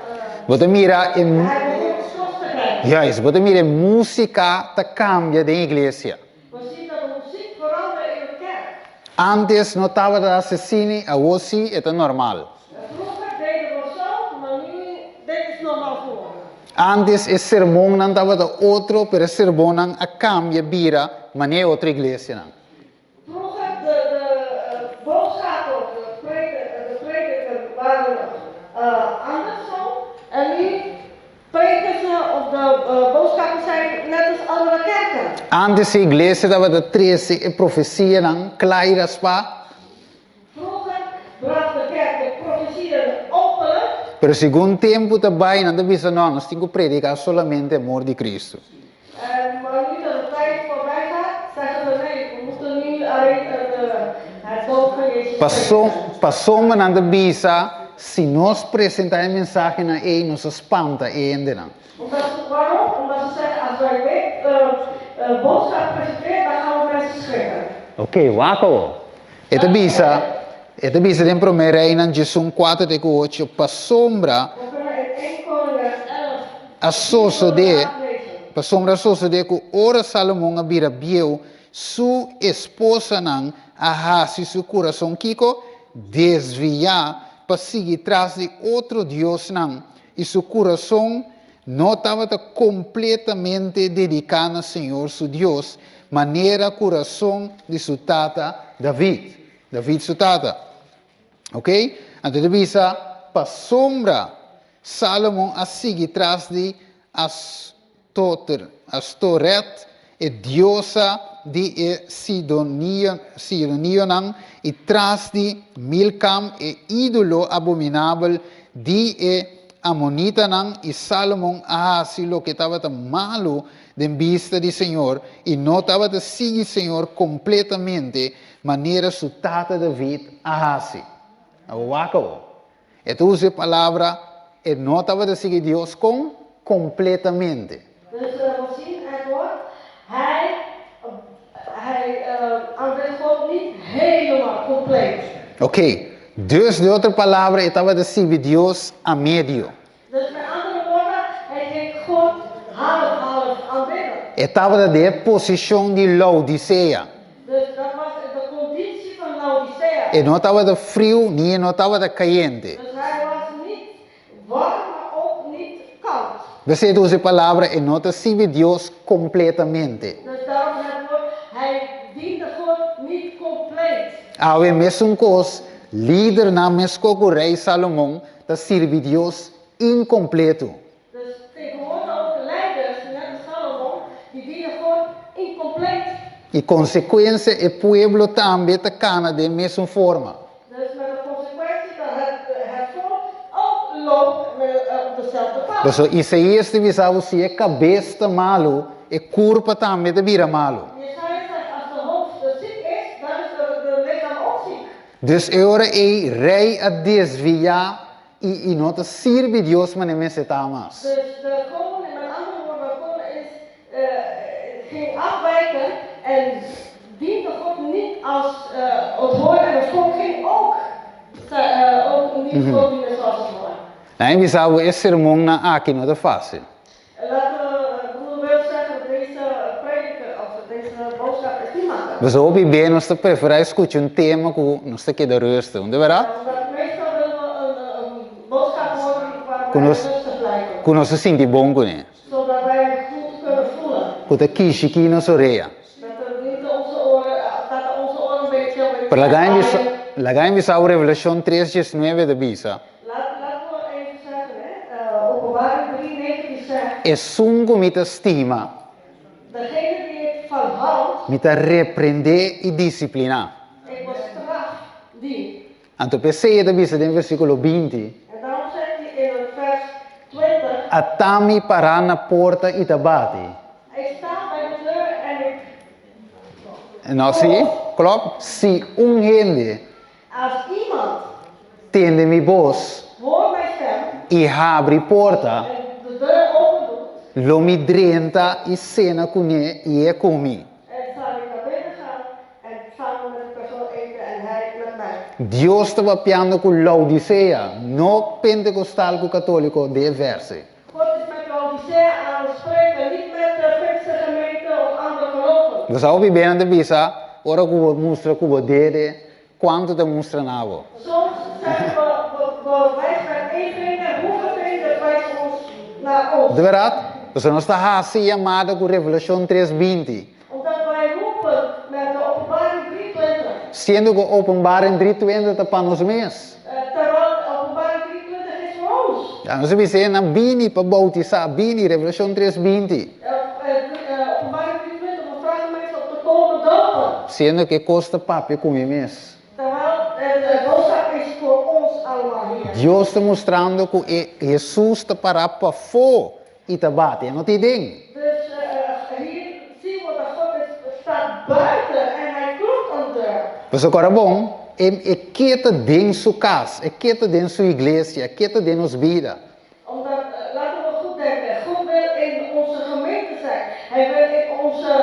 Bo ta mira e. Hij begon trots te krijgen. Juist, bo ta mira e músika ta kambia den iglesia. We zien dat de muziek verandert in de kerk. Antes no tabata asesini, awor si e ta normal. Vroeger deden we zo, maar nu dit is normaal geworden. Antes e sermonnan tabata otro, pero e sermonnan a kambia bira manera e otro iglesianan. Vroeger de de boodschappen of de preken de prediker waren anders zo en nu preken ze of de boodschappen zijn net als andere kerken. Antes e iglesia tabata trese e profesianan kla i raspá. Vroeger bracht de kerk de profetieën openlijk. Pero segun tempu ta bai nan ta bisa no, nos tin ku prediká solamente amor di Kristu. En maar nu dat de tijd voorbij gaat, zeggen ze nee, we moeten nu alleen het dood van Jezus Paso, prediken. pasobra nan ta bisa, si nos presentá e mensahenan ei, nos a spanta e hendenan. Omdat ze, waarom? Omdat ze zeggen, als wij dit boodschap presenteren, dan gaan we mensen schrikken. Oké, wak awo. E ta bisa. E ta bisa den Promé Reinan 11, 4 te ku 8, pasobra We kunnen in 1 Koningen 11 a sosodé, pasobra a sosodé ku ora Salomon a bira bieu, su esposanan a hasi su kurason kiko? Desviá pa sigui tras di otro diosnan, i su kurason no tabata kompletamente dediká na señor su Dios, manera kurason di su tata David, David su tata. Ok? Anto ta bisa, pasobra Salomon a sigui tras di Astoter, Astoret, e diosa di e sidonionan, i tras di Milkam, e ídolo abominabel di e amonitanan, i Salomon a hasi loke tabata malu den bista di señor, i no tabata sigui señor kompletamente, manera su tata David a hasi. Awor wak awor. E ta usa e palabra e no tabata sigui Dios kon kompletamente. Dus we zien het woord, hij, hij aanbidt God niet helemaal compleet. Oké, dus den otro palabra e tabata sirbi Dios a medio. Dus met andere woorden, hij ging God half half aanbidden. E tabata den e posishon di Laodisea. Dus dat was de conditie van Laodicea. E no tabata friu ni e no tabata kayente. Dus hij was niet warm, maar ook niet koud. P'esei ta usa e palabra e no ta sirbi Dios kompletamente. Dus daarom het woord, hij diende God niet compleet. Awe mesun kos, lidernan meskos ku Rei Salomon ta sirbi Dios inkompleto. Dus tegenwoordig ook leiders, net als Salomon, die dienen God incompleet. I konsekuensia e pueblo tambe ta kana den mesun forma. Dus met de consequentie dat het volk ook loopt met, op dezelfde pad. Pasobra Isaías ta bisa bo si e kabes ta malu, e kurpa tambe ta bira malu. Jesaja zegt, als de hoofd ziek is, dan is de lichaam ook ziek. Dus e ora ei rei a desviá i i no ta sirbi Dios manera mester ta mas. Dus de koning, met andere woorden, de koning is, ging afwijken en diende God niet als het hoort en het volk ging ook, ook niet God dienen zoals het hoort. Nan a bisa bo e sermonnan aki no ta fásil. Laten we, broeder Wil zeggen dat deze prediker of deze boodschap is niet makkelijk. Pasobra hopi bia nos ta preferá e skucha un tema ku nos ta keda rustig, no ta bèrdat? Omdat meestal willen we een boodschap horen waar Ku wij nos rustig blijven. ku nos ta sinti bon kuné. Zodat wij het goed kunnen voelen. Ku ta kishi ki nos orea. Dat er niet onze oren, dat onze oren een beetje Pero laga mi bisa, laga mi bisa bo Revelashon tres diesnuebe ta bisa. Laat, laten we even zeggen, hè, Openbaring 3, 19 zegt. Esun ku mi ta stima. Degene die ik van houd. Mi ta reprendé i disipliná. Ik bestraf die. Anto p'esei e ta bisa den versíkulo 20. En daarom zegt hij in het vers 20. Ata mi pará na porta i ta bati. Ik sta bij de deur en ik. No, sí, klòp. Si un hende. Als iemand. Tende mi bos. Hoort mijn stem. I habri porta. En de deur opendoet. Lo mi drenta i sena kuné i e ku mi. En zal ik naar binnen gaan en samen met de persoon eten en hij met mij. Dios ta papiando ku Laodisea, no Pentekostal ku Katóliko den e verse. God is met Laodicea aan het spreken, niet met de Pinkse gemeente of andere gelovigen. Bo sa hopi benen ta bisa ora ku bo mustra ku bo dede, kuantu ta mustra na bo? Soms zeggen we, we, we wijzen met één vinger, hoeveel vingers wijzen ons naar ons? Di bèrdat? Pasobra nos ta hasi yamada ku Revelashon tres 20. Omdat wij roepen met de Openbaring 3:20. Siendo ku Openbaring 3:20 ta pa nos mes. Terwijl Openbaring 3:20 is voor ons. Ya nos a bisa e nan bini pa boutisá, bini, Revelashon 3 20. Openbaring 3:20, we vragen mensen om te komen dopen. Siendo ku e kos ta papia ku mi mes. Terwijl de boodschap is voor ons allemaal hier. Dios ta mustrando ku e Hesus ta pará pafó i ta bati, e no ta den. Dus hier zien we dat God is, staat buiten en hij klopt aan de deur. Pasobra kòrda bon, e e ke ta den su kas, e ke ta den su iglesia, e ke ta den nos bida. Omdat, laten we goed denken, God wil in onze gemeente zijn, Hij wil in onze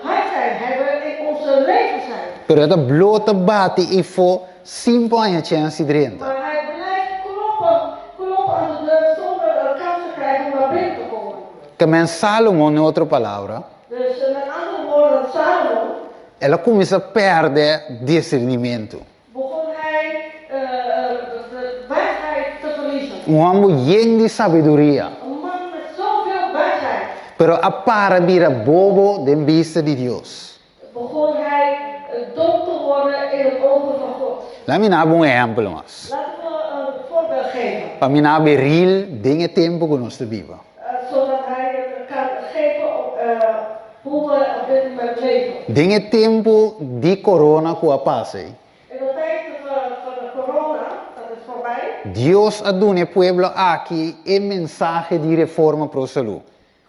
hart zijn, Hij wil in onze leven zijn. Pero e ta blo ta bati eifó sin por haña chèns di drenta. Maar hij blijft kloppen, kloppen aan de deur zonder een kans te krijgen om naar binnen te komen. Ke men Sálomon, den otro palabra. Dus met andere woorden, Sálomon. El a kuminsá pèrdè disernimentu. Begon hij de wijsheid te verliezen. Un hòmber yen di sabiduria. Een man met zoveel wijsheid. Pero a para bira bobo den bista di Dios. Begon hij dom te worden in het ogen van God. Laat mi naba un ehèmpel mas. Laten we een voorbeeld geven. Pa mi naba e ril den e tempu ku nos ta biba. Zodat hij het kan geven op hoe we op dit moment leven. Den e tempu di corona ku a pasa ei. In de tijd van de corona, dat is voorbij. Dios a duna e pueblo aki e mensahe di reforma pro salú.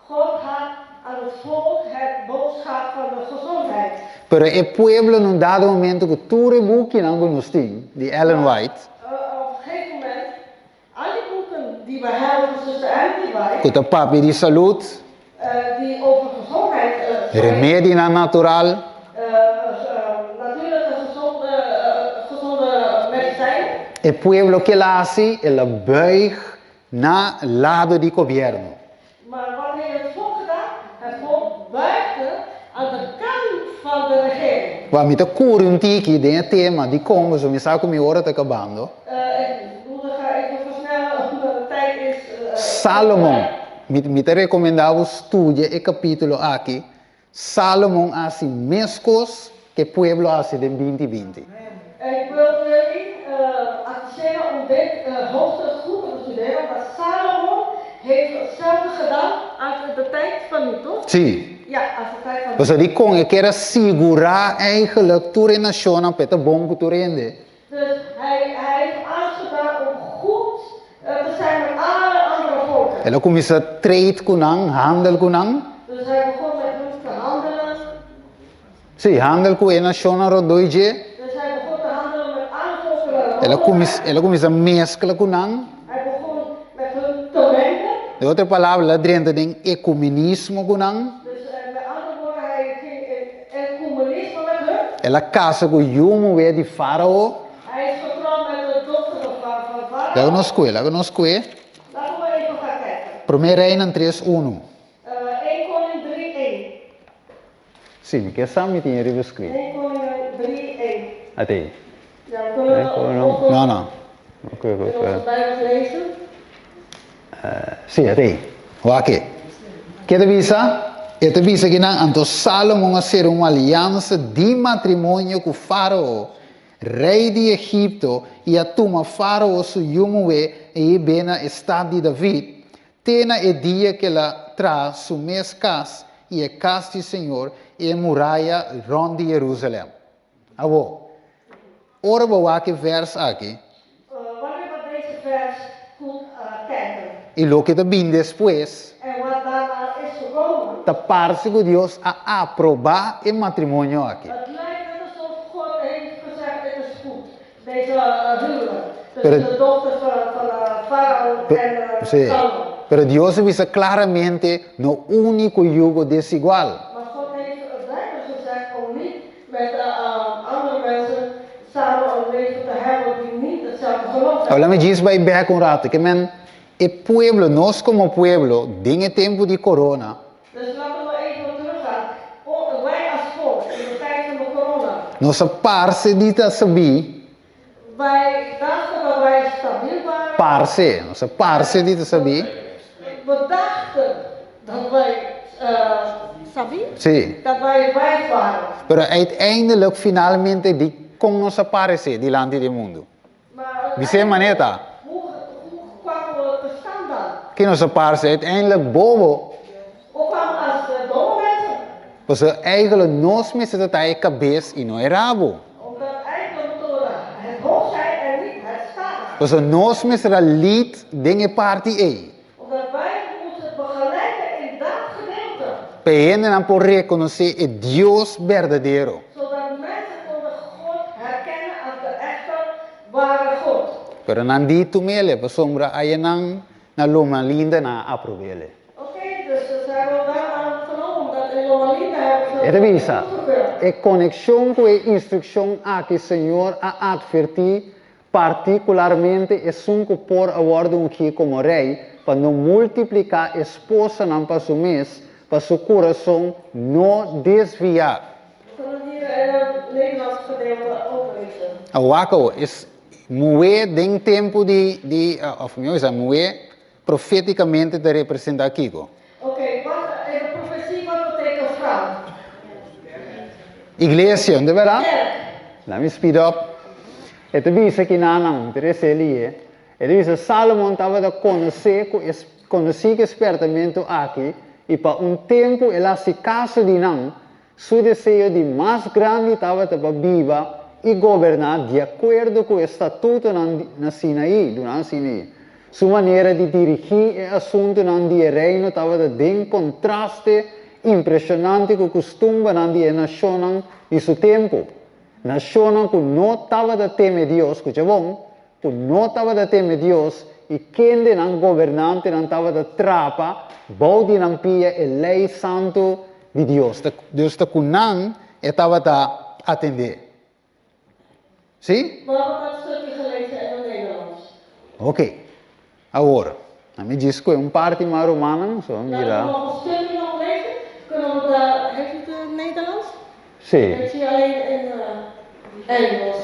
God had aan het volk het boodschap van de gezondheid. Pero e pueblo na un dado momento ku tur e bukinan ku nos tin di Ellen White. Op een gegeven moment, al die boeken die we hebben van zuster Ellen White. Ku ta papia di salud. Die over gezondheid spreken. Remedinan natural. Natuurlijke gezonde, gezonde medicijnen. E pueblo ke el a hasi, el a buig na lado di gobièrnu. Maar wat heeft het volk gedaan? Het volk buigde aan de kant van de regering. Wak, mi ta kuri un tiki den e tema dikon, pasobra mi sa ku mi ora ta kabando. Ik bedoel, dan ga ik versnellen omdat de tijd is. Sálomon, mi mi ta rekomendá bo studia e kapítulo aki. Sálomon a hasi meskos ku e pueblo a hasi den binti binti. Ik wil jullie adviseren om dit hoofdstuk goed te bestuderen, want Salomon heeft hetzelfde gedaan als de tijd van nu, toch? Sí. Ja, als de tijd van nu. Pasobra dikon e kier a sigurá eigenlijk tur e nashonnan pa e ta bon ku tur hende. Dus hij hij heeft alles gedaan om goed te zijn met alle andere volken. El a kuminsá trade ku nan, handel ku nan. Dus hij begon met hun te handelen. Sí, handel ku e nashonnan rondó i dje. Dus hij begon te handelen met alle volken El a rondom kuminsá, hem. el a kuminsá meskla ku nan. Hij begon met hun te mengen. Den otro palabra, el a drenta den ekumenismo ku nan. Dus met andere woorden, hij ging in ecumenisme met hun. El a kasa ku yu muhé di Fárao. Hij is getrouwd met de dochter van van Laga Farao. nos kue, laga nos kue. Laten we even gaan kijken. Promé Reinan tres unu. Eén Koning drie één. Sí, mi ke sa mi tin e riba skrit. Eén Koningen drie één. Ate. Ja, we kunnen ook No, no. Oké, in oké. onze Bijbels lezen. Sí, ate. Wak e. Ke ta bisa? E ta bisa kinan, Anto Salomon a sera un aliansa di matrimonio ku Fárao, rei di Egipto, i a tuma Fárao su yu muhé i hib'é na e stat di David, te na e dia ku el a traha su mes kas i e kas di señor i e muraya rònt di Herúsalèm. Awor, ora bo wak e vèrs aki. Wanneer we deze vers goed kijken. I loke ta bini despues. En wat daarna is gekomen. Ta parse ku Dios a aprobá e matrimonio aki. Het lijkt net alsof God heeft gezegd, het is goed, deze huwelijk tussen de dochter van Farao en Salomon. Pero Dios a bisa klaramente, No uni ku yugo desigual. Maar God heeft duidelijk gezegd om niet met andere mensen samen een leven te hebben die niet hetzelfde geloof hebben. Awor mi djis bai bek un rato. Ke men e pueblo, nos komo pueblo, den e tempu di corona. Dus laten we even teruggaan. Wij als volk in de tijd van de corona. Nos a parse di ta sabí. Wij dachten dat wij stabiel waren. Parse, nos a parse di ta sabí. We dachten dat wij sabí? Sí. Dat wij wijs waren. Pero uiteindelijk, finalmente, di kon nos a paresé dilanti di e mundu? Bis'é manera. Hoe hoe kwamen we te staan dan? Ki nos a parse uiteindelijk bobo. We kwamen als domme mensen. Pasobra eigenlijk nos mester ta ta e kabes i no e rabo. Omdat eigenlijk moeten we het hoofd zijn en niet het staart. Pasobra nos mester a lead den e parti ei. Omdat wij moeten begeleiden in dat gedeelte. Pa e hendenan por rekonosé e Dios berdadero. Zodat mensen konden God herkennen als de echte ware God. Pero nan di tumele pasobra ayanan na Loma Linda nan a aprobele. Oké, dus ze hebben wel aan genomen omdat in Loma Linda hebben E ta ze bisa, goedgekeurd. E konekshon ku e instrukshon aki Señor a atvertí partikularmente esun ku por a wòrdu ungí komo rei pa no multipliká esposanan pa su mes, pa su kurason no desviá. We kunnen hier in het Nederlands gedeelte ook lezen. Awak awo, es muhé den tempu di, di, òf mihó bisa, muhé profétikamente ta representá kiko? Oké, wat in de profetie, wat betekent vrouw? Iglesia, no ta bèrdat? Kerk. Laat me speed up. E ta bisa kinanan, interes'é lié. E ta bisa Salomon tabata konosé ku e konosí ku e spèrtamentu aki i pa un tempu el a hasi kaso di nan. Su deseo di mas grandi tabata pa biba i goberná di akuerdo ku e statutonan na Sinaí, durante Sinaí. Su manera di dirigí e asuntunan di e reino tabata den kontraste impreshonante ku kustumbernan di e nashonnan di su tempu, nashonnan ku no tabata teme Dios, skucha bon, ku no tabata teme Dios i kende nan gobernantenan tabata trapa bou di nan pia e lei santu di Dios. Dios ta ku nan e tabata atendé. Sí? We hebben dat stukje gelezen in het Nederlands. Oké. Awor, a mi djis koe un parti mas rumannan, so a Laten we mira. nog een stukje nog lezen. Kunnen we daar, heeft u het in het Nederlands? Sí. Ik zie alleen in Engels.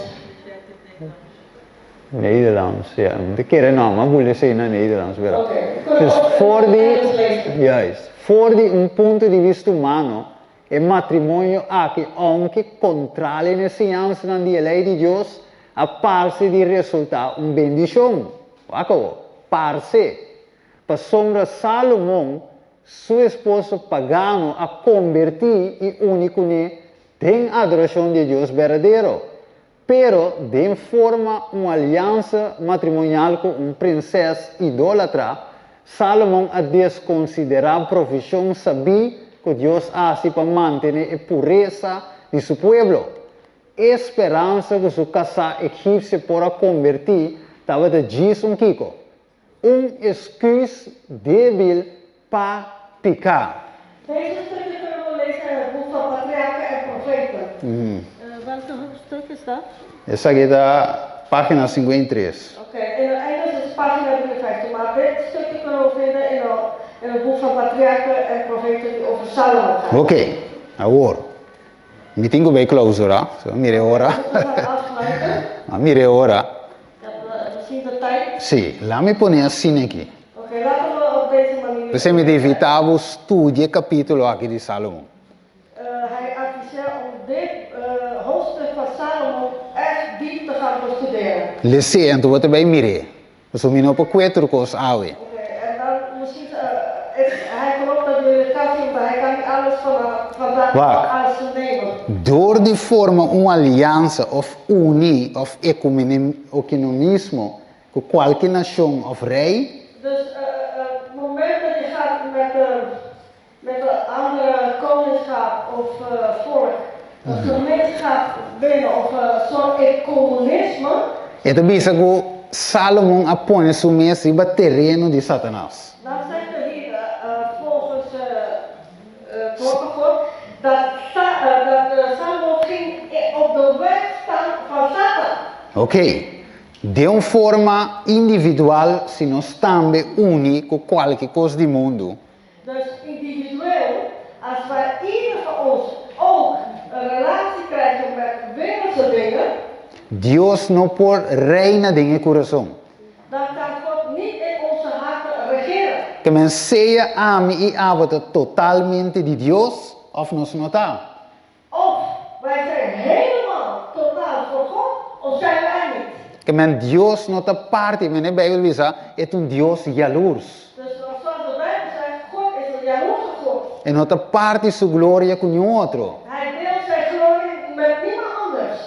Nederlands, ja. Mi ta kere no, mi a buli esei na Nederlands, pero. Oké, kunnen we Dus ook in for het di, Engels lezen? juist, for di un punto di vista humano, E matrimonio aki, ounke kontrali na e siñansanan di e lei di Dios, a parse di resultá un bendishon. Wak awor, parse. Pasobra Salomon, su esposo pagano a kombertí i uni kuné den adorashon di e Dios berdadero, pero den forma un aliansa matrimonial ku un prinses idólatra, Sálomon a deskonsiderá provishon sabí ku Dios a hasi pa mantené e puresa di su pueblo. E speransa ku su kasá egipsio por a kombertí tabata djis un kiko? Un esküs débil pa piká. Deze stukje kunnen we lezen in het boek van Patriarchen en Profeten. Welke hoofdstuk is dat? Esaki ta página 53. Oké, in het Engels is pagina 53, maar dit stukje kunnen we vinden in in het boek van Patriarchen en Profeten die over Salomo gaat. Oké, awor mi tin ku bai klousura, so mira e ora. We gaan afsluiten. A mira e ora. Dat we zien de tijd. Sí, laat mi pone asina aki. Oké, laten we op deze manier. P'esei mi ta invitá bo studia e kapítulo aki di Sálomon. Hij adviseert om dit hoofdstuk van Salomo echt diep te gaan bestuderen. Les'é, anto bo ta bai mir'é. Pasobra mi no por kue tur kos awe. Oké, en dan misschien, hij gelooft dat jullie het kan zien, maar hij kan niet alles vandaag Wak. alles nemen. Dor di forma un aliansa òf uni òf ekumenismo ku kualke nashon òf rei. Dus het moment dat je gaat met de met de andere koningschap of volk, een gemeenschap binnen of soort ecumenisme. E ta bisa ku Salomon a pone su mes riba tereno di Satanas. Dan zegt er hier volgens het woord van God dat dat Salomo ging op de weg staan van Satan. Oké, den un forma individual si nos tambe uni ku kualke kos di mundu. Dus individueel, als wij ieder van ons ook een relatie krijgen met wereldse dingen. Dios no por reina den e kurason. Dan kan God niet in onze harten regeren. Ke men sea ami i abo ta totalmente di Dios of nos no ta. Of wij zijn helemaal totaal voor God of zijn we er niet. Ke men Dios no ta parti, men e Bijbel bisa e ta un Dios yalurs. Dus zoals de Bijbel zegt, God is een jaloerse God. E no ta parti su gloria ku niun otro. Hij deelt zijn glorie met niemand anders.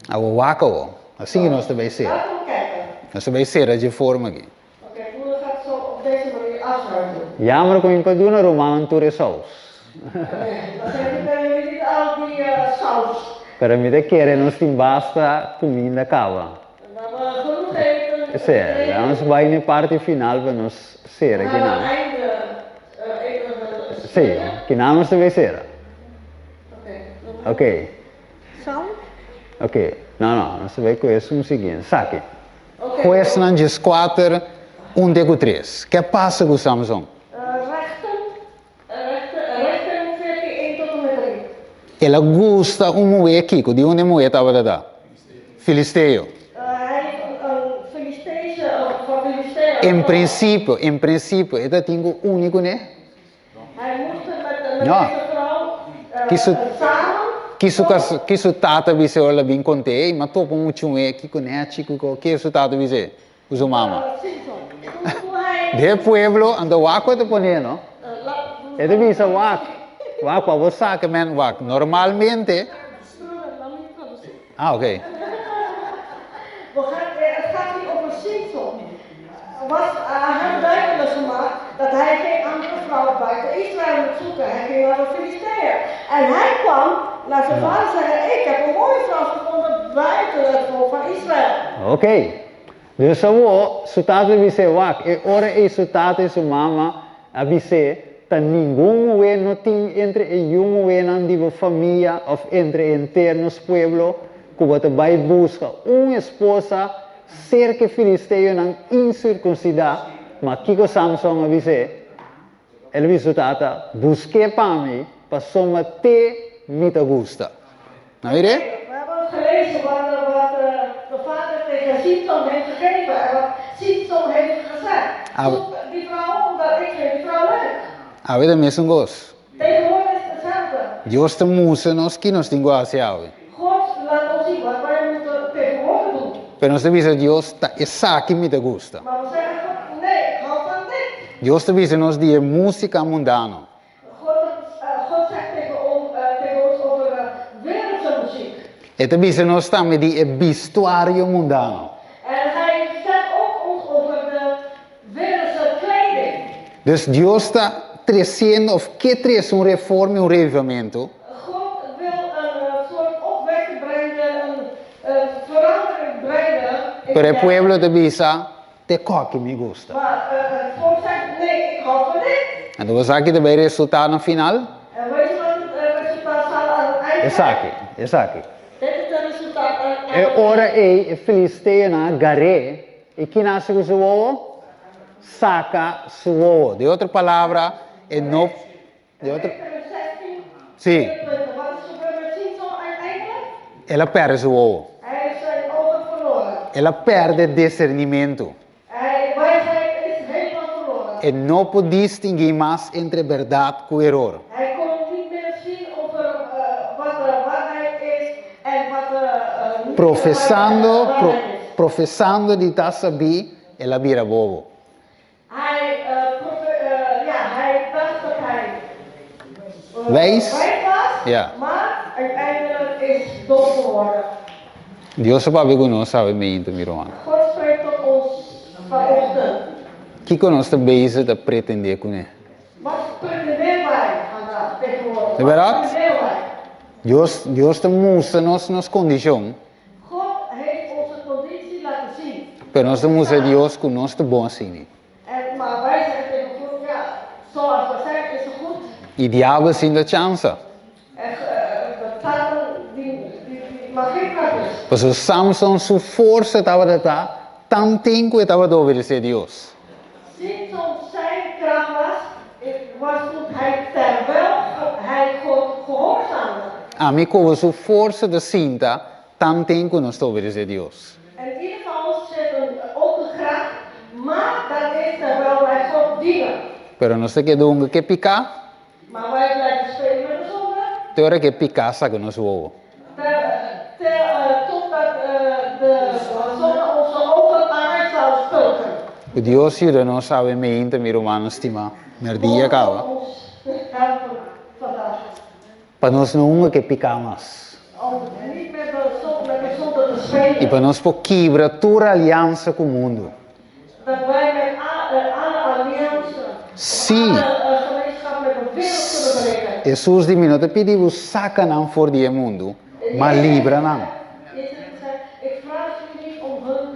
Awo wak awo. Asina nos ta bai sera. Laten we kijken. Nos ta bai sera dje forma aki. Oké, broeder gaat zo op deze manier afsluiten. Jammer ku mi pa duna rumannan tur e saus. Nee, dan geef ik aan jullie niet al die saus. Pero mi ta kere nos tin basta kuminda kaba. We hebben genoeg eten. Sí, nos bai na e parti final pa nos sera We gaan kinan. aan het einde even Sí, spreken. Kinan nos ta bay sera. Ok. Ok. No, no, nos ta bay cu esun siguiente. Saki. Huesnan 14, un te cu tres. Ke pasa cu Samson? El a gusta un muhé kiko? Di unda e muhé tabata ta? Filisteo. En prinsipio, en prinsipio e ta tin ku uni kuné? No. Ki su, ki su kas, ki su tata bis'é ora el a bin kont'é, Ey, m'a topa un much'muhé aki kuné, chiku, ke su tata bis'é? Ku su mama. De pueblo, anto wak ku e ta pone, no? E ta bisa wak, wak pa bo sa ke men wak. Normalmente. Ah, oké. Oké. Dus awor, su tata a bis'é, Wak, e ora ei su tata i su mama a bis'é, Ta ningun muhé no tin entre e yu muhénan di bo famia òf entre e henter nos pueblo ku bo ta bai buska un esposa serka e filisteonan insirkunsidá? Ma kiko Samson a bis'é? El a bisa su tata, Busk'é pa mi, pasobra te mi ta gusta. Nou mir'é? We hebben ook gelezen wat, wat de vader tegen Simson heeft gegeven en wat Simson heeft gezegd. Zoek die vrouw omdat ik vind die vrouw leuk. Awe ta mesun kos. Tegenwoordig is het hetzelfde. Dios ta mustra nos ki nos tin ku hasi awe. God laat ons zien wat wij moeten tegenwoordig doen. Pero nos ta bisa Dios, ta esaki mi ta gusta. Maar we zeggen God, nee, ik hou van dit. Dios ta bisa nos di e músika mundano. God, God zegt tegen, tegen ons over wereldse muziek. E ta bisa nos tambe di e bistuario mundano. En hij zegt ook ons over de wereldse kleding. Dus Dios ta tresiendo of ke trese un reforma i un revivamentu. God wil een soort opwekking brengen, een verandering brengen in Pero de e kerk. pueblo ta bisa, Te koki mi gusta. Maar het volk zegt, nee, ik hou van dit. Anto bo sa ki ta bay resulta na final? En weet je wat het resultaat zal aan het eind zijn? Esaki, esaki. Dit is het resultaat aan het E eind. ora ei e filisteonan a gar'é, i kin a hasi ku su wowo? Saka su wowo. Den otro palabra, e no, den otro, Richteren 16, Sí. 22. Wat is gebeurd met Simson uiteindelijk? El a pèrdè su wowo. Hij heeft zijn ogen verloren. El a pèrdè disernimentu. Hij, wijsheid is helemaal verloren. E no por distinguí mas entre bèrdat ku eror. Hij kon niet meer zien over wat de waarheid is en wat de niet de Profesando, waarheid pro, is. profesando di ta sabí, el a bira bobo. Hij, ja, hij dacht dat hij Wijs? wijs was, Ja. maar uiteindelijk is dom geworden. Dios a papia ku nos awe meinta, mi ruman. God spreekt tot ons vanochtend. Kiko nos ta bezig ta pretendé kuné? Wat pretenderen wij vandaag tegenwoordig? De Wat bèrdat? pretenderen wij? Dios, Dios ta mustra nos nos kondishon. God heeft onze conditie laten zien. Pero nos ta mustra Dios ku nos ta bon asina. En, maar wij zeggen tegen God, ja, zoals we zijn is het goed. I diabel sinta chansa. En de Satan die, die, die mag geen grapjes. Pasobra Samson su forsa tabata ta tanten ku e tabata obedesé Dios. Simson zijn kracht was, was toen hij terwijl hij God gehoorzaamde. Ami ku bo su forsa ta sinta tanten ku nos ta obedesé Dios. En ieder van ons zit een, ook een kracht, maar dat is terwijl wij God dienen. Pero nos ta keda hunga ku e piká. Maar wij blijven spelen met de zonde. Te ora ku e piká saka nos wowo. Te, te, totdat de zonde onze ogen eruit zou stoten. Ku Dios yuda nos awe meinta, mi rumannan stimá. Merdia kaba. Mogen God ons helpen vandaag. Pa nos no hunga ku e piká mas. Om niet met de zonde, met de zonde te spelen. I pa nos por kibra tur aliansa ku mundu. Dat wij met alle aliansen, Sí. alle gemeenschap met de wereld zullen breken. Hesus di, Mi no ta pidi bo saka nan for di e mundu, ma libra nan. Jezus heeft gezegd, Ik vraag u niet om hun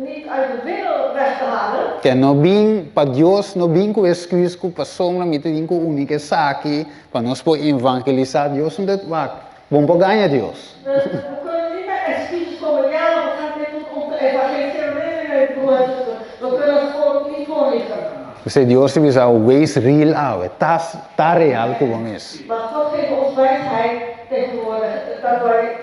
niet uit de wereld weg weg te halen. Ke no bin pa Dios no bin ku esküs ku pasobra mi ta tin ku uni ku esaki pa nos por evangelisá Dios no ta wak bo no por gaña Dios. Dus we kunnen niet met excuses komen, ja we gaan dit doen om te evangeliseren, nee nee nee broer en zuster, we kunnen God niet voorliegen. P'esei Dios ta bisa awe wees real awe, ta ta real ku bo mes. Maar God geeft ons wijsheid tegenwoordig dat wij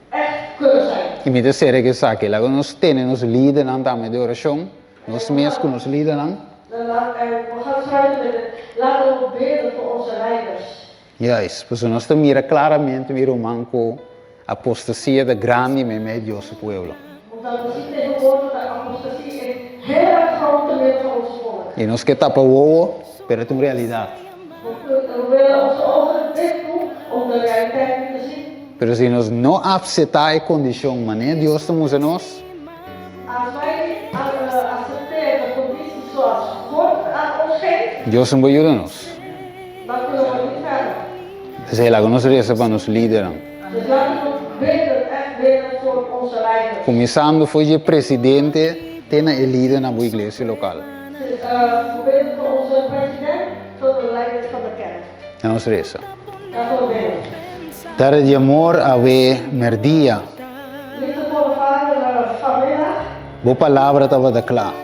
echt kunnen zijn. I mi ta sera ku esaki, laga nos tene nos lidernan tambe den orashon, nos mes ku nos lidernan. En we gaan sluiten met het, laten we bidden voor onze leiders. Juist, pasobra nos ta mira klaramente mi ruman ku apostasia ta grandi meimei Dios su pueblo. Omdat we zien tegenwoordig dat apostasie is heel erg groot te midden van ons volk. I nos ke tapa wowo, pero e ta un realidat. We willen onze ogen dicht doen om de realiteit niet te zien. Pero si nos no apseptá e kondishon manera Dios ta mustra nos. Als wij niet acepteren de conditie zoals God aan ons geeft. Dios no por yuda nos. Dan kunnen we niet verder. P'esei laga nos resa pa nos lidernan. Dus laten we bidden, echt bidden voor onze leiders. Kuminsando for dje presidente te na e lider na bo iglesia lokal. We bidden voor onze president tot de leiders van de kerk. Na nos resa. Laten we bidden. Tare di amor awe merdia. Liefdevolle Vader, vanmiddag. Bo palabra tabata kla. Uw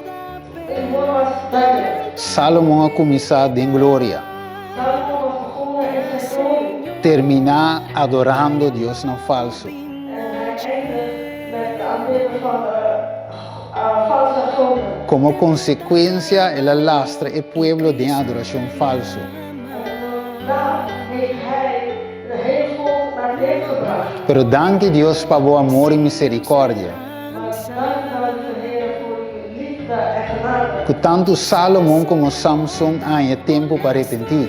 woord was duidelijk. Salomon a kuminsá den gloria. Salomon was begonnen in zijn glorie. Terminá adorando diosnan falsu. En hij eindigt met het aanbidden van valse goden. Komo konsekuensia el a lastra e pueblo den adorashon falsu. En daar heeft hij de hele volk naar neer gebracht. Pero danki Dios pa bo amor i misericordia. Maar dank wel lieve Heer voor uw liefde en genade. Ku tantu Salomon komo Samson a haña tempu pa arepentí.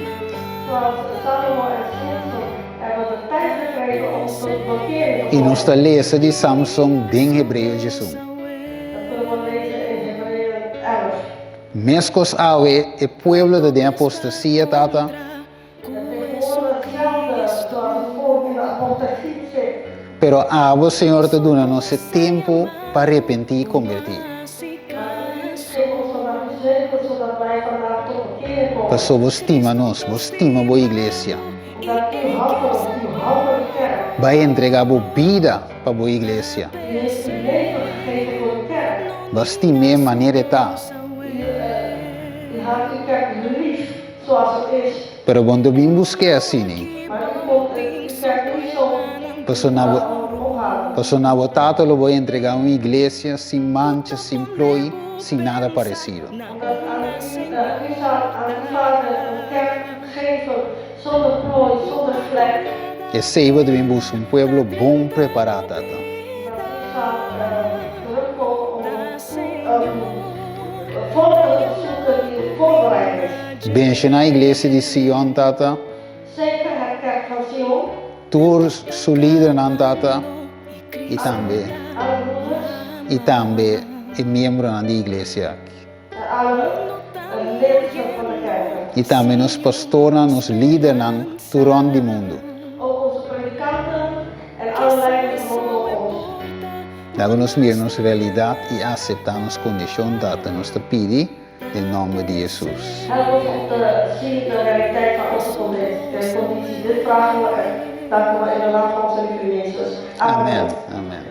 Zoals Salomo en Simson hebben de tijd gekregen om tot bekering te I nos komen. ta lesa di Samson den Hebreo diesun. Dat kunnen we lezen in Hebreeën 11. Meskos awe e pueblo ta den apostasia, Tata. Pero abo, Señor, ta duna nos e tempu pa arepentí i kombertí. Pasobra bo stima nos, bo stima bo iglesia. Bo a entregá bo bida pa bo iglesia. Bo a stim'é manera e ta. U had uw kerk lief zoals het is. Pero bo no ta bin busk'é asina. Maar u komt uw kerk niet zo Paso na bo, ophalen. paso na bo Tata lo bo entregá un iglesia sin mancha, sin plooi, sin nada paresido. Omdat aan u, u zal aan uw Vader een kerk geven zonder plooi, zonder vlek. Esei bo ta bin buska un pueblo bon prepará, Tata. Dat u zal terugkomen om een volk te zoeken die voorbereid is. Benshoná iglesia di Sion, Tata. Zegen het kerk van Sion. Tur su lidernan, Tata, i tambe. Alle broeders. I tambe e miembronan di iglesia aki. En alle leden van de kerk. I tambe nos pastornan, nos lidernan tur rònt di mundu. Ook onze predikanten en alle leiders rondom ons. Laga nos mira nos realidat i aseptá nos kondishon, Tata, nos ta pidi den nòmber di Hesus. Help ons om te zien de realiteit van onze conditie. Dit vragen we en danken we in de naam van onze lieve Jezus. Amen. Amen.